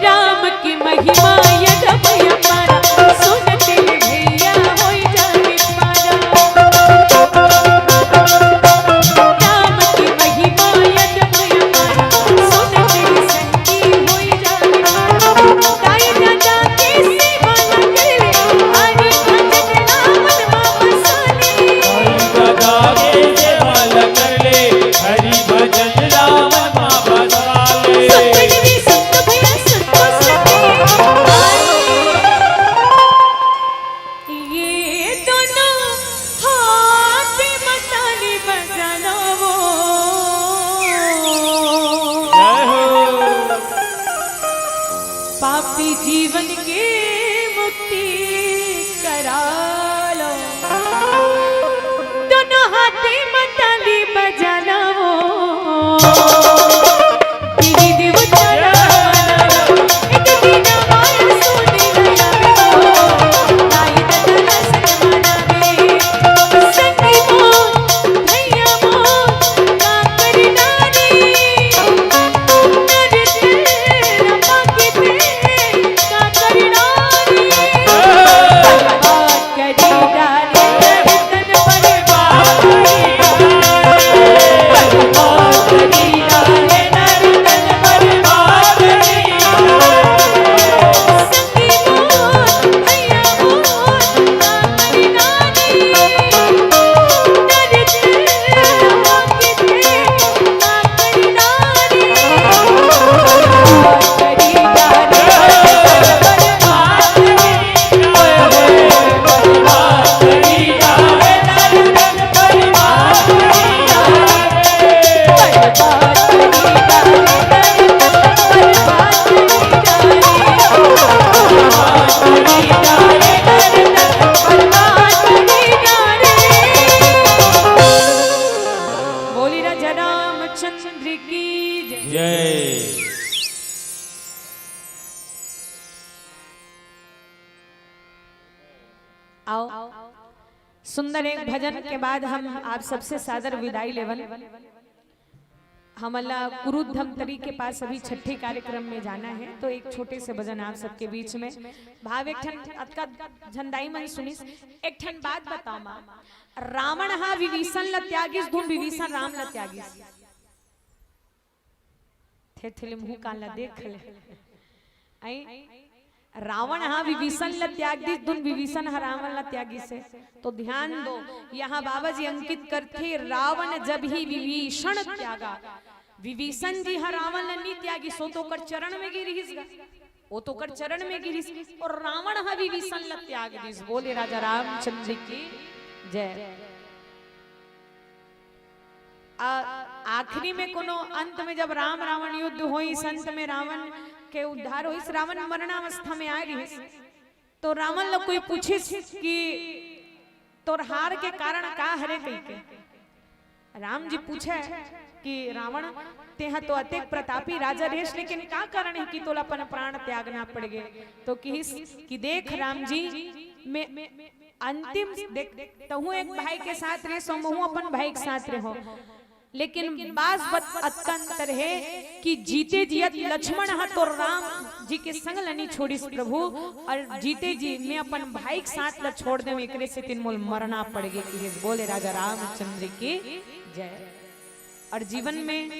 राम की महिमा ये जब ये पारा, सुन तेरे भैया होई जाने पारा। राम की महिमा ये जब ये पारा, सुन तेरे संगी होई जाने पारा। दाई ददा के सेवा न कर ले, हरि भजन रावण बाबा साले। दाई ददा के सेवा ल कर ले, हरि भजन रावण बाबा साले। सुन भैया, सुन तो सके। ये दोनों हाथ में ताली बजाना वो। जय हो। पापी जीवन के मुक्ति करा लो। दोनों हाथे म ताली बजाना वो। देवी देवता ना मनाना। एक दीना मार सोने लगा वो। दाई ददा ल संग मानावे। संगी मोर, भैया मोर, का करना रे? बोली राजा रामचंद्र की जय। जय। आओ, सुंदर एक भजन के बाद हम आप सबसे सादर विदाई लेवन। हमला कुरुद धमतरी के पास अभी छठे कार्यक्रम में जाना है, तो एक छोटे से भजन आप सबके बीच में। भाव एक ठन अतका झंदाई मन सुनिस, एक ठन बात बताओ माँ, रावण हा विभीषण ल त्यागिस, धुन विभीषण राम ल त्यागिस। थे थे ले मुंह कान ला देख ले। आई, रावण हा विभीषण ला त्याग दिस, धुन विभीषण हा रावण ला त्यागिस हे। तो ध्यान दो, यहाँ बाबा जी अंकित करथे, रावण जब ही विभीषण त्यागा। विभीषण जी हा रावण ला नी त्यागिस, ओ तो ओकर चरण में गिरिस गा, ओ तो ओकर चरण में गिरिस, और रावण हा विभीषण ला त्याग दिस। बोले राजा रामचंद्र की जय। आ, आखिरी में कोनो अंत में जब राम रावण युद्ध होइस, अंत में रावण के उद्धार होइस, रावण मरणावस्था में आ रहिस, तो रावण ला कोई पूछिस कि तोर हार के कारण का हरे कहिके। राम जी पूछे कि रावण, तेहा तो अतेक प्रतापी राजा रहेस, लेकिन का कारण है कि तोला अपन प्राण त्यागना पड़ गे? तो किहिस कि देख राम जी, मैं अंतिम देख, तहूँ एक भाई के साथ रहे सो, महूँ अपन भाई के साथ रहो, लेकिन बास बत अतका अंतर है कि जीते जियत लक्ष्मण ह तो राम जी के संग ल नी छोड़िस प्रभु, और जीते जी मैं अपन भाई के साथ ल छोड़ देंव, एकरे सेती मोला मरना पड़ गे। किहिस, बोले राजा रामचंद्र की जय। और जीवन में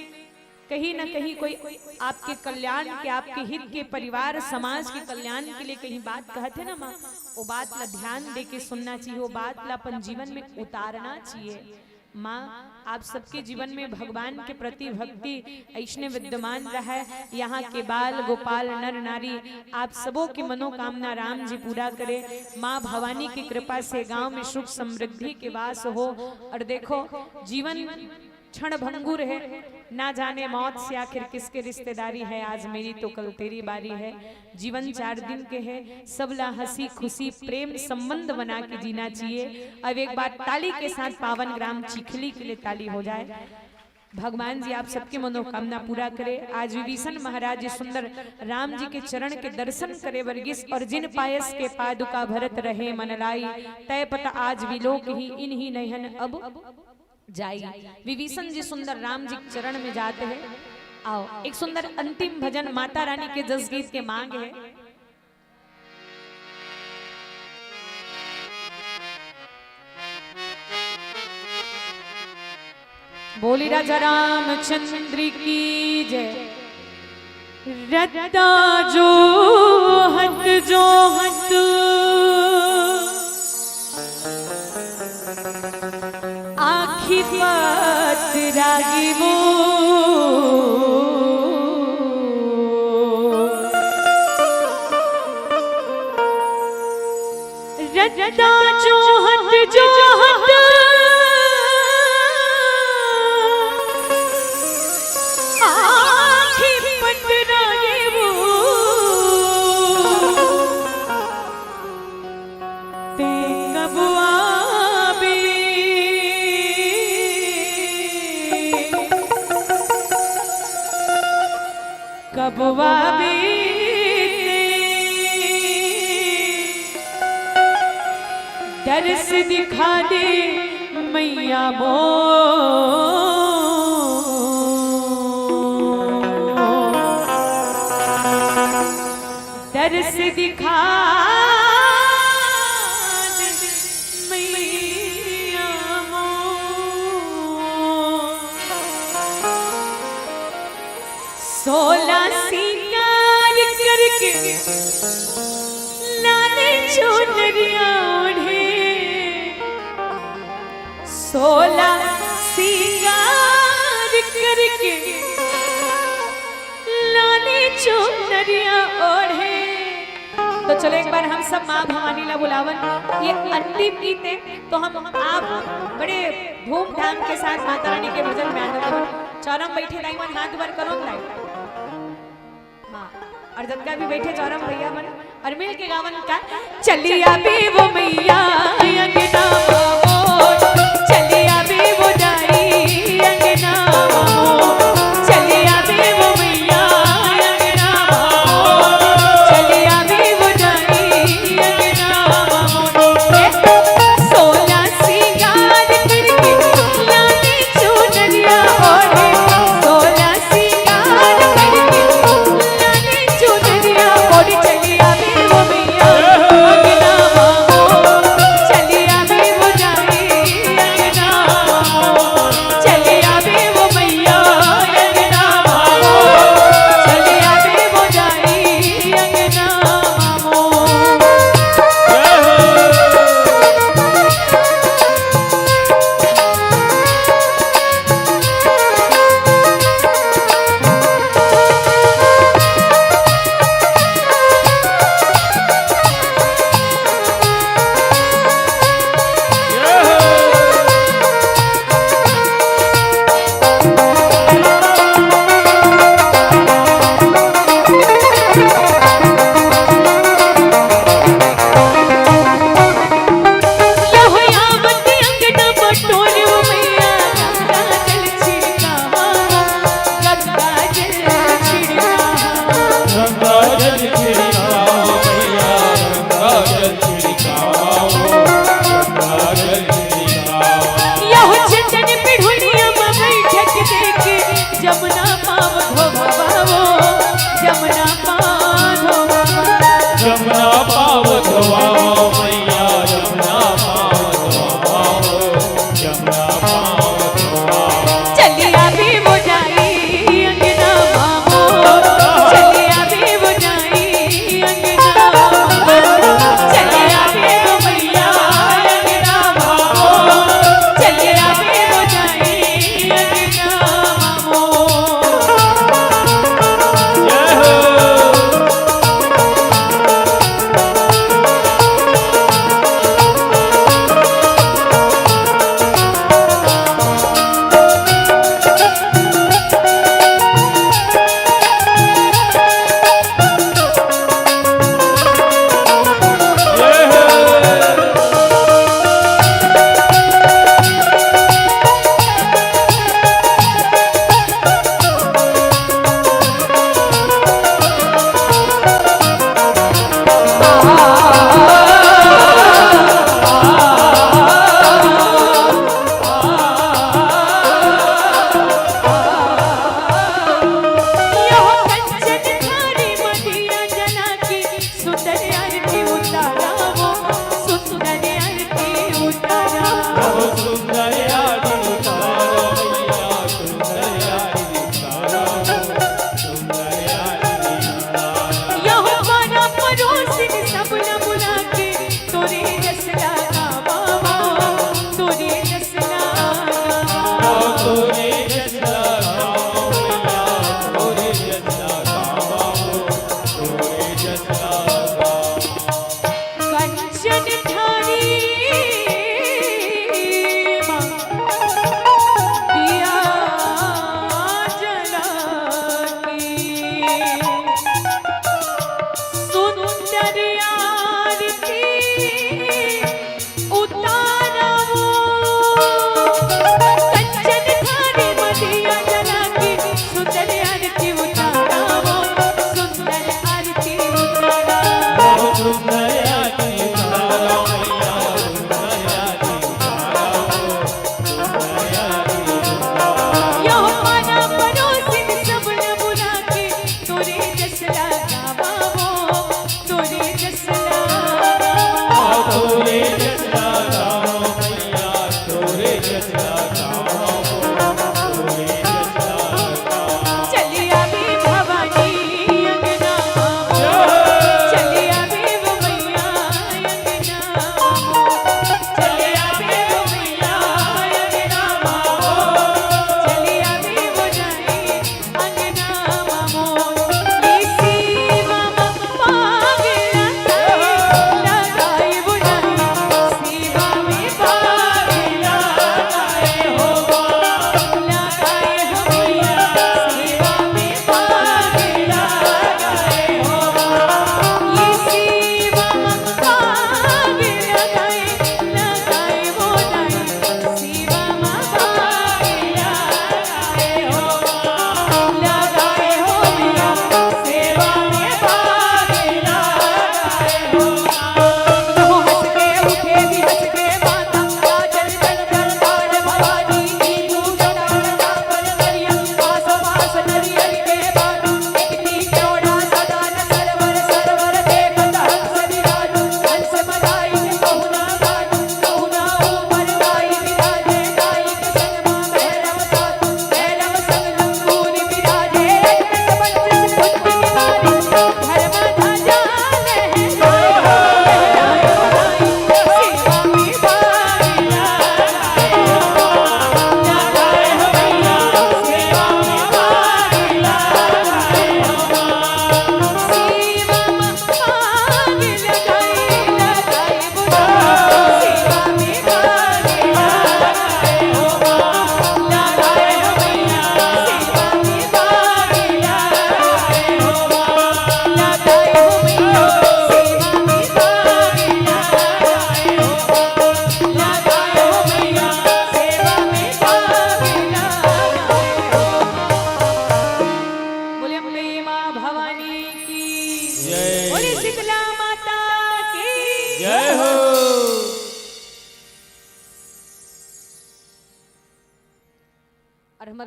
कहीं ना कहीं कोई आपके कल्याण के, आपके हित के, परिवार समाज के कल्याण के लिए कहीं बात कहत हे ना माँ, वो बात ला ध्यान दे के सुनना चाहिए, वो बात ला अपन जीवन में उतारना चाहिए। माँ, आप सबके जीवन में भगवान के प्रति भक्ति ऐसने विद्यमान रहे। यहाँ के बाल गोपाल नर नारी आप सबों की मनोकामना राम जी पूरा करे। माँ भवानी की कृपा से गांव में सुख समृद्धि के वास हो। और देखो, जीवन क्षण भंगुर है, ना जाने मौत से आखिर किसके रिश्तेदारी है, आज मेरी तो कल तेरी बारी है। जीवन चार दिन के है, सब ला हंसी खुशी प्रेम संबंध बना के जीना चाहिए। अब एक बार ताली के साथ पावन ग्राम चिखली के लिए ताली हो जाए। भगवान जी आप सबके मनोकामना पूरा करे। आज विभीषण महाराज जी सुंदर राम जी के चरण के दर्शन करे बर गिस, और जिन पायस के पादुका भरत रहे मन लाई, तय पत आज विलोक ही इनही नयन अब जाई। विभीषण जी सुंदर राम जी के चरण में जात हे। आओ, एक सुंदर अंतिम भजन माता रानी के जस गीत के मांग है। बोली राजा रामचंद्र की जय। रत्ता जोहत जोहत आखी पत रागी वो। रत्ता जोहत जोहत आखी पत रागी वो। ते कब आबे, कब आबे ते दर्श दिखा दे मैया मोर। दर्श दिखा दे मैया मोर। सोला सिंगार करके लाले चुनरिया ओढ़े। सोला सिंगार करके लाली चुनरिया ओढ़े। तो चलो एक बार हम सब माँ भवानी ला बुलावन। ये अंतिम गीत है, तो हम आप बड़े धूमधाम के साथ माता रानी के भजन में आनंद लेवन। चौरम बैठे दाई मन हाथ ऊपर करो दाई। हाँ, और जतका भी बैठे चौरम भैया मन और मिल के गावन का। चली आबे वो मैया अंगना मोर, चली आबे वो दाई अंगना मोर, चली आबे वो मैया अंगना मोर, चली आबे वो दाई अंगना मोर। ए, सोला सिंगार करके लाली चुनरिया ओढ़े, सोला सिंगार करके लाली चुनरिया ओढ़े, चली आबे वो मैया अंगना मोर, चली आबे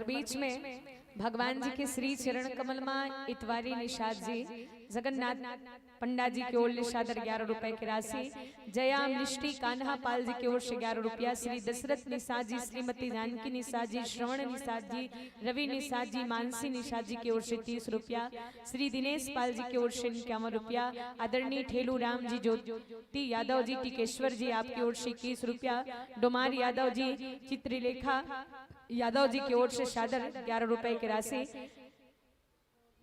बीच में भगवान जी के श्री चरण कमल मा इतवारी निषाद जी, जगन्नाथ पंडा जी के ओर ले सादर ग्यारह रुपए के राशि, जया मिष्टी कान्हा पाल जी के ओर से ग्यारह रुपया, श्री दशरथ निषाद जी, श्रीमती जानकी निषाद जी, श्रवण निषाद जी, रवि निषाद जी, मानसी निषाद जी के ओर से तीस रुपया, श्री दिनेश पाल जी के ओर से इक्यावन रुपया, आदरणीय ठेलू राम जी, ज्योति यादव जी, टिकेश्वर जी आपके ओर से इक्कीस रुपया, डोमार यादव जी, चित्रलेखा यादव जी के ओर से सादर ग्यारह रुपए के राशि,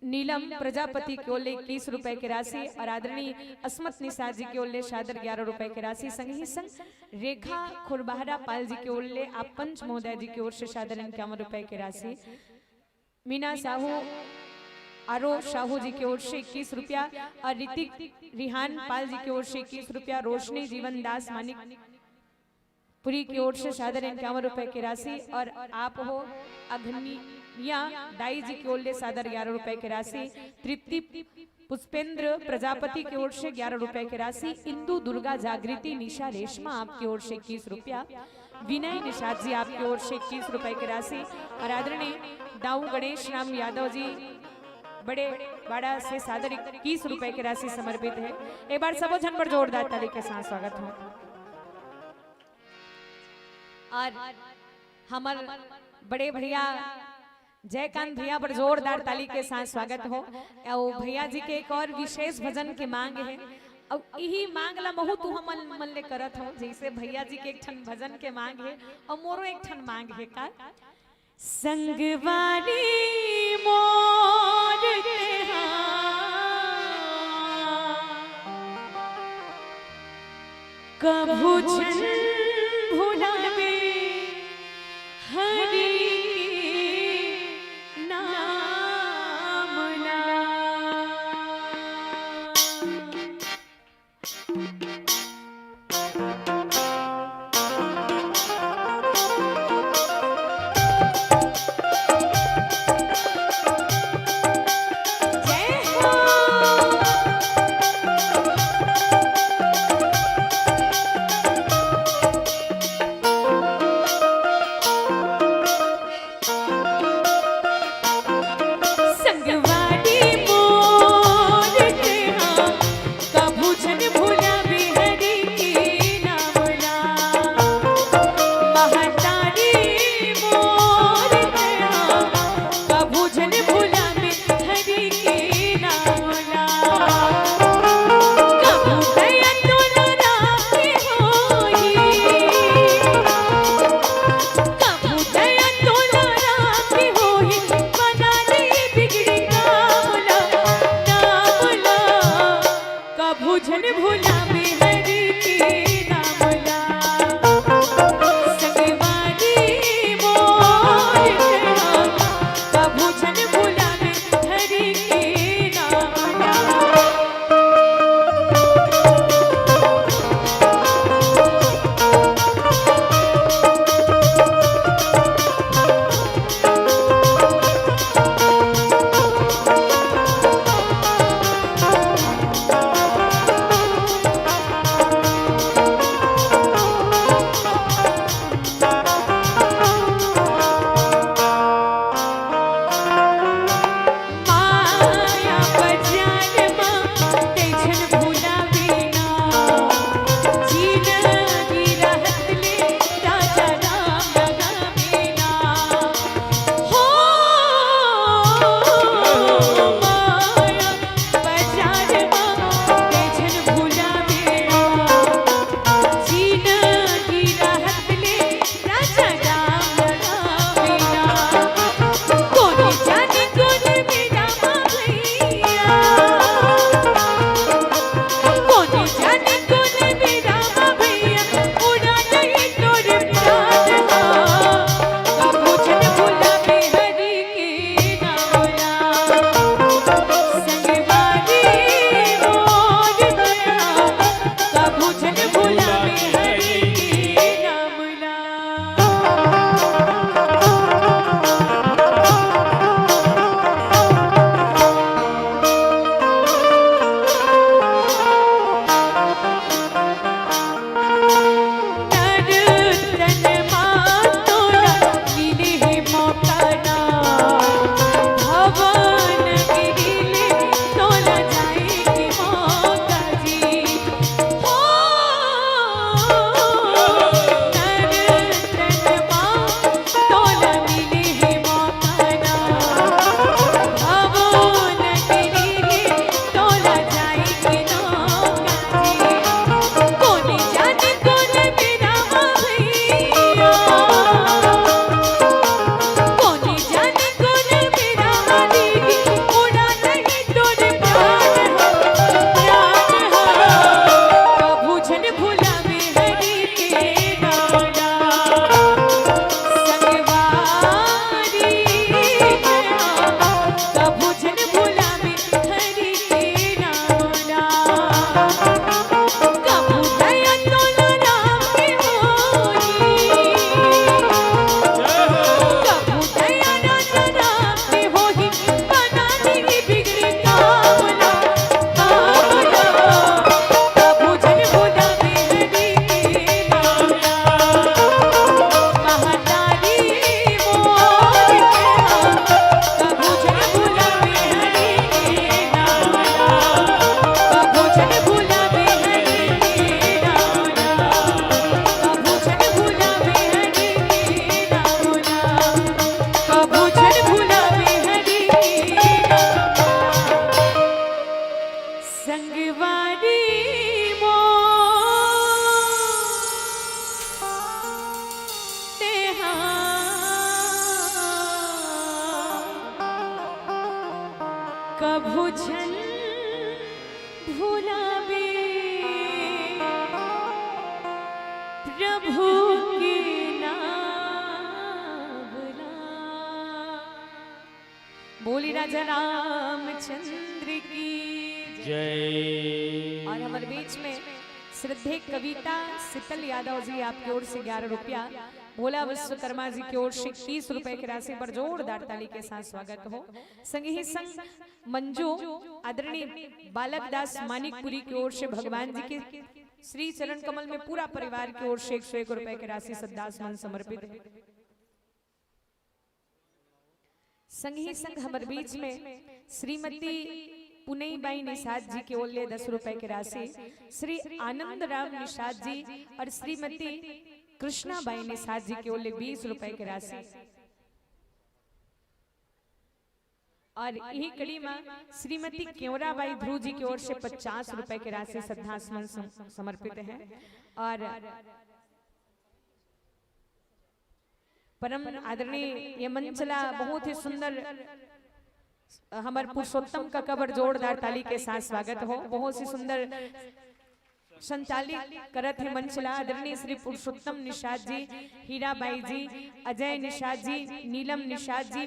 नीलम प्रजापति के ओर ले इक्कीस रुपए के राशि और आदरणीय असमत निषाद जी के ओर ले सादर ग्यारह रुपए के राशि। संग ही संग रेखा खुरबहरा पाल जी के ओर ले आप पंच महोदय जी के ओर से सादर इक्यावन रुपए के राशि। मीना साहू, आरो साहू जी के ओर से इक्कीस रुपया और ऋतिक रिहान पाल जी के ओर से इक्कीस रुपया, रोशनी जीवन दास मानिक पुरी की ओर से सादर इक्यावन रुपए की राशि और आप हो अघनिया दाई जी की ओर ले सादर ग्यारह रुपए की राशि, तृप्ति पुष्पेंद्र प्रजापति की ओर से ग्यारह रुपए की राशि, इंदु दुर्गा जागृति निशा रेशमा आपकी ओर से इक्कीस रुपया, विनय निषाद जी आपकी ओर से इक्कीस रुपए की राशि और आदरणीय दाऊ गणेश राम यादव जी बड़े बाड़ा से सादर इक्कीस रुपए की राशि समर्पित है। एक बार सबो झन पर जोरदार ताली के साथ स्वागत हो। और हमर बड़े भैया जयकांत भैया पर जोरदार ताली के साथ स्वागत हो। अउ भैया जी के एक और विशेष भजन के मांग है, अउ यही मांग ला महू तुहमन मन ले करत हो, जैसे भैया जी के एक ठन भजन के मांग है अउ मोरो एक ठन मांग है का। संगवारी मोर तेहा कभू झन भुलावे हरि के नाम ला। कभू झन भुलाबे प्रभु के नाम ला। बोली राजा रामचंद्र की जय। और हमर बीच में श्रद्धेय कविता शीतल यादव जी, आपके ओर से ग्यारह रुपया, भोला विश्वकर्मा जी की ओर से तीस रुपए की राशि पर जोरदार ताली के साथ स्वागत हो। संग ही संग मंजू आदरणीय बालक दास मानिकपुरी की ओर से भगवान जी के श्री चरण कमल में पूरा परिवार की ओर से एक सौ एक रुपए की राशि श्रद्धा सुमन समर्पित है। संग ही संग हमर बीच में श्रीमती पुनई बाई निषाद जी के ओर ले दस रुपए की राशि, श्री आनंद राम निषाद जी और श्रीमती कृष्णा बाई निषाद जी के ओर ले बीस रुपए की राशि, और यही कड़ी में श्रीमती केवरा बाई ध्रुव जी की ओर से पचास रुपए की राशि श्रद्धा सुमन सम-, समर्पित है। और परम आदरणीय ये मंच ला बहुत ही सुंदर हमर पुरुषोत्तम काका बर जोरदार ताली के साथ स्वागत हो। बहुत ही सुंदर संचालित करत हे मंच ला आदरणीय श्री पुरुषोत्तम निषाद जी, हीरा बाई जी, अजय निषाद जी, नीलम निषाद जी,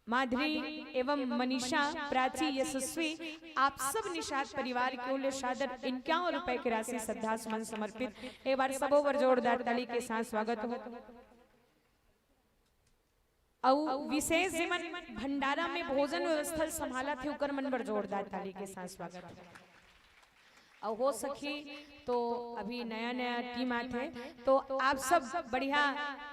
माधुरी एवं मनीषा, प्राची, यशस्वी, आप सब निषाद परिवार के ओर ले सादर इक्यावन रुपए की राशि श्रद्धा सुमन समर्पित। एक बार सबो बर जोरदार ताली के साथ स्वागत हो। अउ विशेष जेमन भंडारा में भोजन व्यवस्था संभालत हे, ओकर मन बर जोरदार ताली के साथ स्वागत हो। अउ हो सकी तो अभी नया नया टीम आत हे, तो आप सब बढ़िया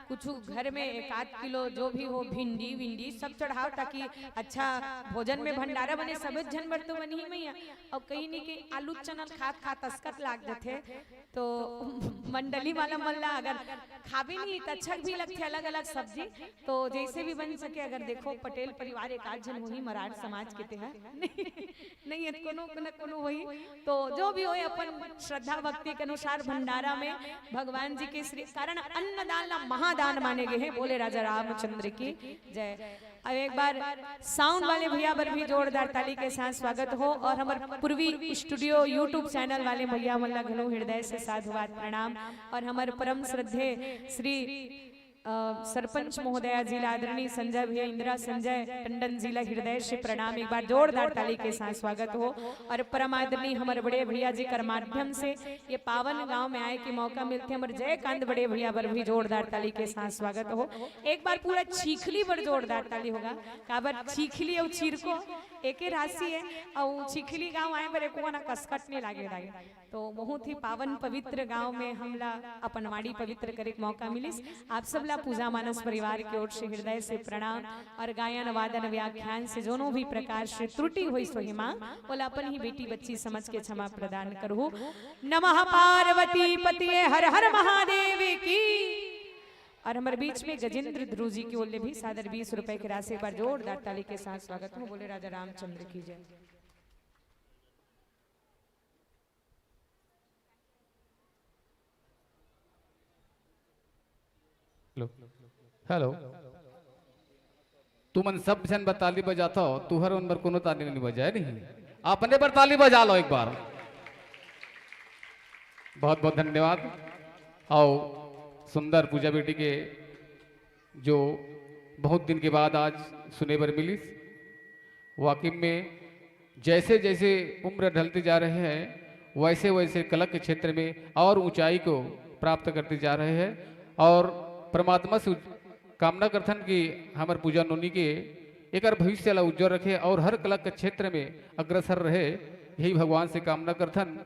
कुछ घर में एक आध किलो जो भी हो, भिंडी विंडी सब चढ़ाओ, ताकि अच्छा भोजन में भंडारा बने। सबे झन बर तो बनही मैया, अउ कहीं नहीं कहीं आलू चना खात खात असकत लाग जथे। तो मंडली वाला मन ला अगर खाबे नहीं त अच्छा भी लगथे अलग अलग सब्जी, तो जैसे भी बन सके। अगर देखो पटेल परिवार एक आध झन होही, मरार समाज के तेहा नहीं, नहीं है, कोनो न कोनो होही। तो जो भी होए अपन श्रद्धा भक्ति के अनुसार भंडारा में भगवान जी के श्री, कारण अन्नदान ला महादान माने गए हैं। बोले राजा रामचंद्र की जय। अब एक बार साउंड वाले भैया बर भी जोरदार ताली के साथ स्वागत हो, और हमर पूर्वी स्टूडियो YouTube चैनल वाले भैया मन ला घलो हृदय से साधुवाद प्रणाम, और हमर परम श्रद्धेय श्री, अ, सरपंच महोदया जी ला, आदरणीय संजय भैया, इंदिरा संजय टंडन जी ला हृदय से प्रणाम। एक बार जोरदार ताली के साथ स्वागत हो, और परम आदरणीय हमर बड़े भैया जी कर माध्यम से ये पावन गांव में आए के मौका मिलथे। हमर जयकांत बड़े भैया बर भी जोरदार ताली के साथ स्वागत हो। एक बार पूरा चीखली बर जोरदार ताली होगा, काबर चीखली अउ चीरको एके राशि है, अउ चीखली गांव आए बर एको ना कसकट नहीं लागे लागे। तो बहुत ही पावन पवित्र गांव में हमला अपन वाणी पवित्र करे के मौका मिलिस। आप सब ला पूजा मानस परिवार के ओर से हृदय से प्रणाम, और गायन वादन व्याख्यान से जोनो भी प्रकार से त्रुटि होइस होही माँ, ओला अपन ही बेटी बच्ची समझ के क्षमा प्रदान करहु। नमः पार्वती पतिये हर हर महादेव की। और हमर बीच में गजेंद्र ध्रुव जी के ओर ले भी सादर बीस रुपए के राशि, एक बार जोरदार ताली के साथ स्वागत हो। बोले राजा रामचंद्र की जय। Hello, hello. तुमन सब झन बर ताली बजाथव, तुहर मन बर कोनो ताली नहीं बजाए नहीं, अपने बर ताली बजा लो एक बार। बहुत बहुत धन्यवाद। अउ सुंदर पूजा बेटी के जो बहुत दिन के बाद आज सुने बर मिलिस। वाकई में जैसे जैसे उम्र ढलते जा रहे हैं, वैसे वैसे कला के क्षेत्र में और ऊंचाई को प्राप्त करते जा रहे हैं। और परमात्मा से उज-, कामना करथन कि हमर पूजा नोनी के एकर भविष्य ला उज्जवल रखे और हर कला के क्षेत्र में अग्रसर रहे, यही भगवान से कामना करथन।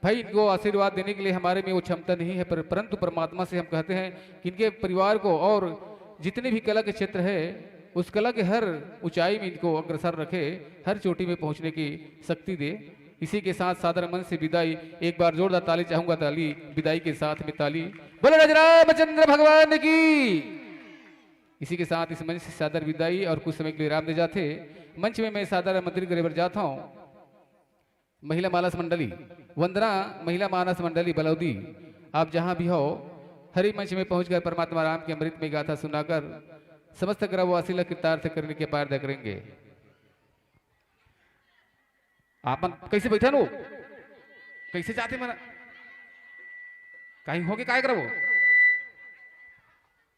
भाई, इनको आशीर्वाद देने के लिए हमारे में वो क्षमता नहीं है, पर, परंतु परमात्मा से हम कहते हैं कि इनके परिवार को और जितने भी कला के क्षेत्र है, उस कला के हर ऊंचाई में इनको अग्रसर रखे, हर चोटी में पहुंचने की शक्ति दे। इसी के साथ सादर मन से विदाई, एक बार जोरदार ताली चाहूंगा, ताली, विदाई के साथ में ताली। बोलो राजा रामचंद्र भगवान की। इसी के साथ इस मंच से सादर विदाई और कुछ समय के लिए विराम दे जाते। मंच में मैं सादर आमंत्रित करे बर जाता हूँ। महिला मानस मंडली, वंदना महिला मानस मंडली बलौदी, आप जहां भी हो, हरि मंच में पहुंचकर परमात्मा राम की अमृत में गाथा सुनाकर समस्त ग्रहवासी ला कृतार्थ करने की अपार दया करेंगे। आप मन कैसे बैठे हो? कैसे जाते मन? कहीं होके काय करबो?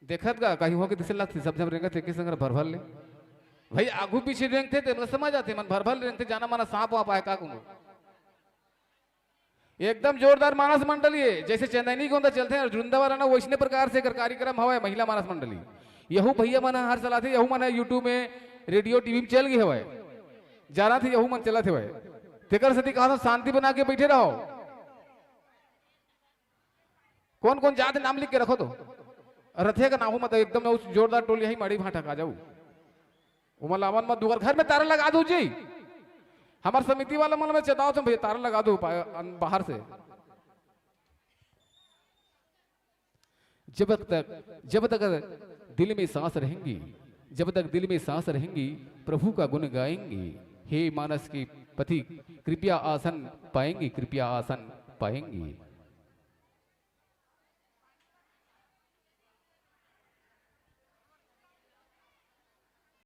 देखत गा, कहीं होके दिसे लगथे, सब जब रेंगत एके संग भर भर ले। भाई, आगू पीछे रेंगथे, ते मतलब समझ आते, मन भर भर रेंगथे, जाना माना सांप वाप आए का कोनो। एकदम जोरदार मानस मंडली है, जैसे चंदैनी गोंदा चलथे और वृंदावन ना, वैसने प्रकार से एकर कार्यक्रम हवय, महिला मानस मंडली। यहू भैया मन हर चलाथे, यहू मन ह YouTube में, रेडियो, टीवी में चल गए हवय, जाना थे यहू मन चलत हवय। तेकर सेती कहा शांति बना के बैठे रहो। कौन कौन जात नाम लिख के रखो तो। रथे का नाहू मत एकदम उस जोरदार टोली यही माड़ी भाटा का जाऊ। उमन लावन मत दुगर घर में तारा लगा दो जी। हमार समिति वाला मन में चेताओ तुम भैया तारा लगा दो पा-, अन-, बाहर से। जब तक, जब तक दिल में सांस रहेंगी, जब तक दिल में सांस रहेंगी, प्रभु का गुण गाएंगी। हे मानस के पति, कृपया आसन पाएंगी, कृपया आसन पाएंगी।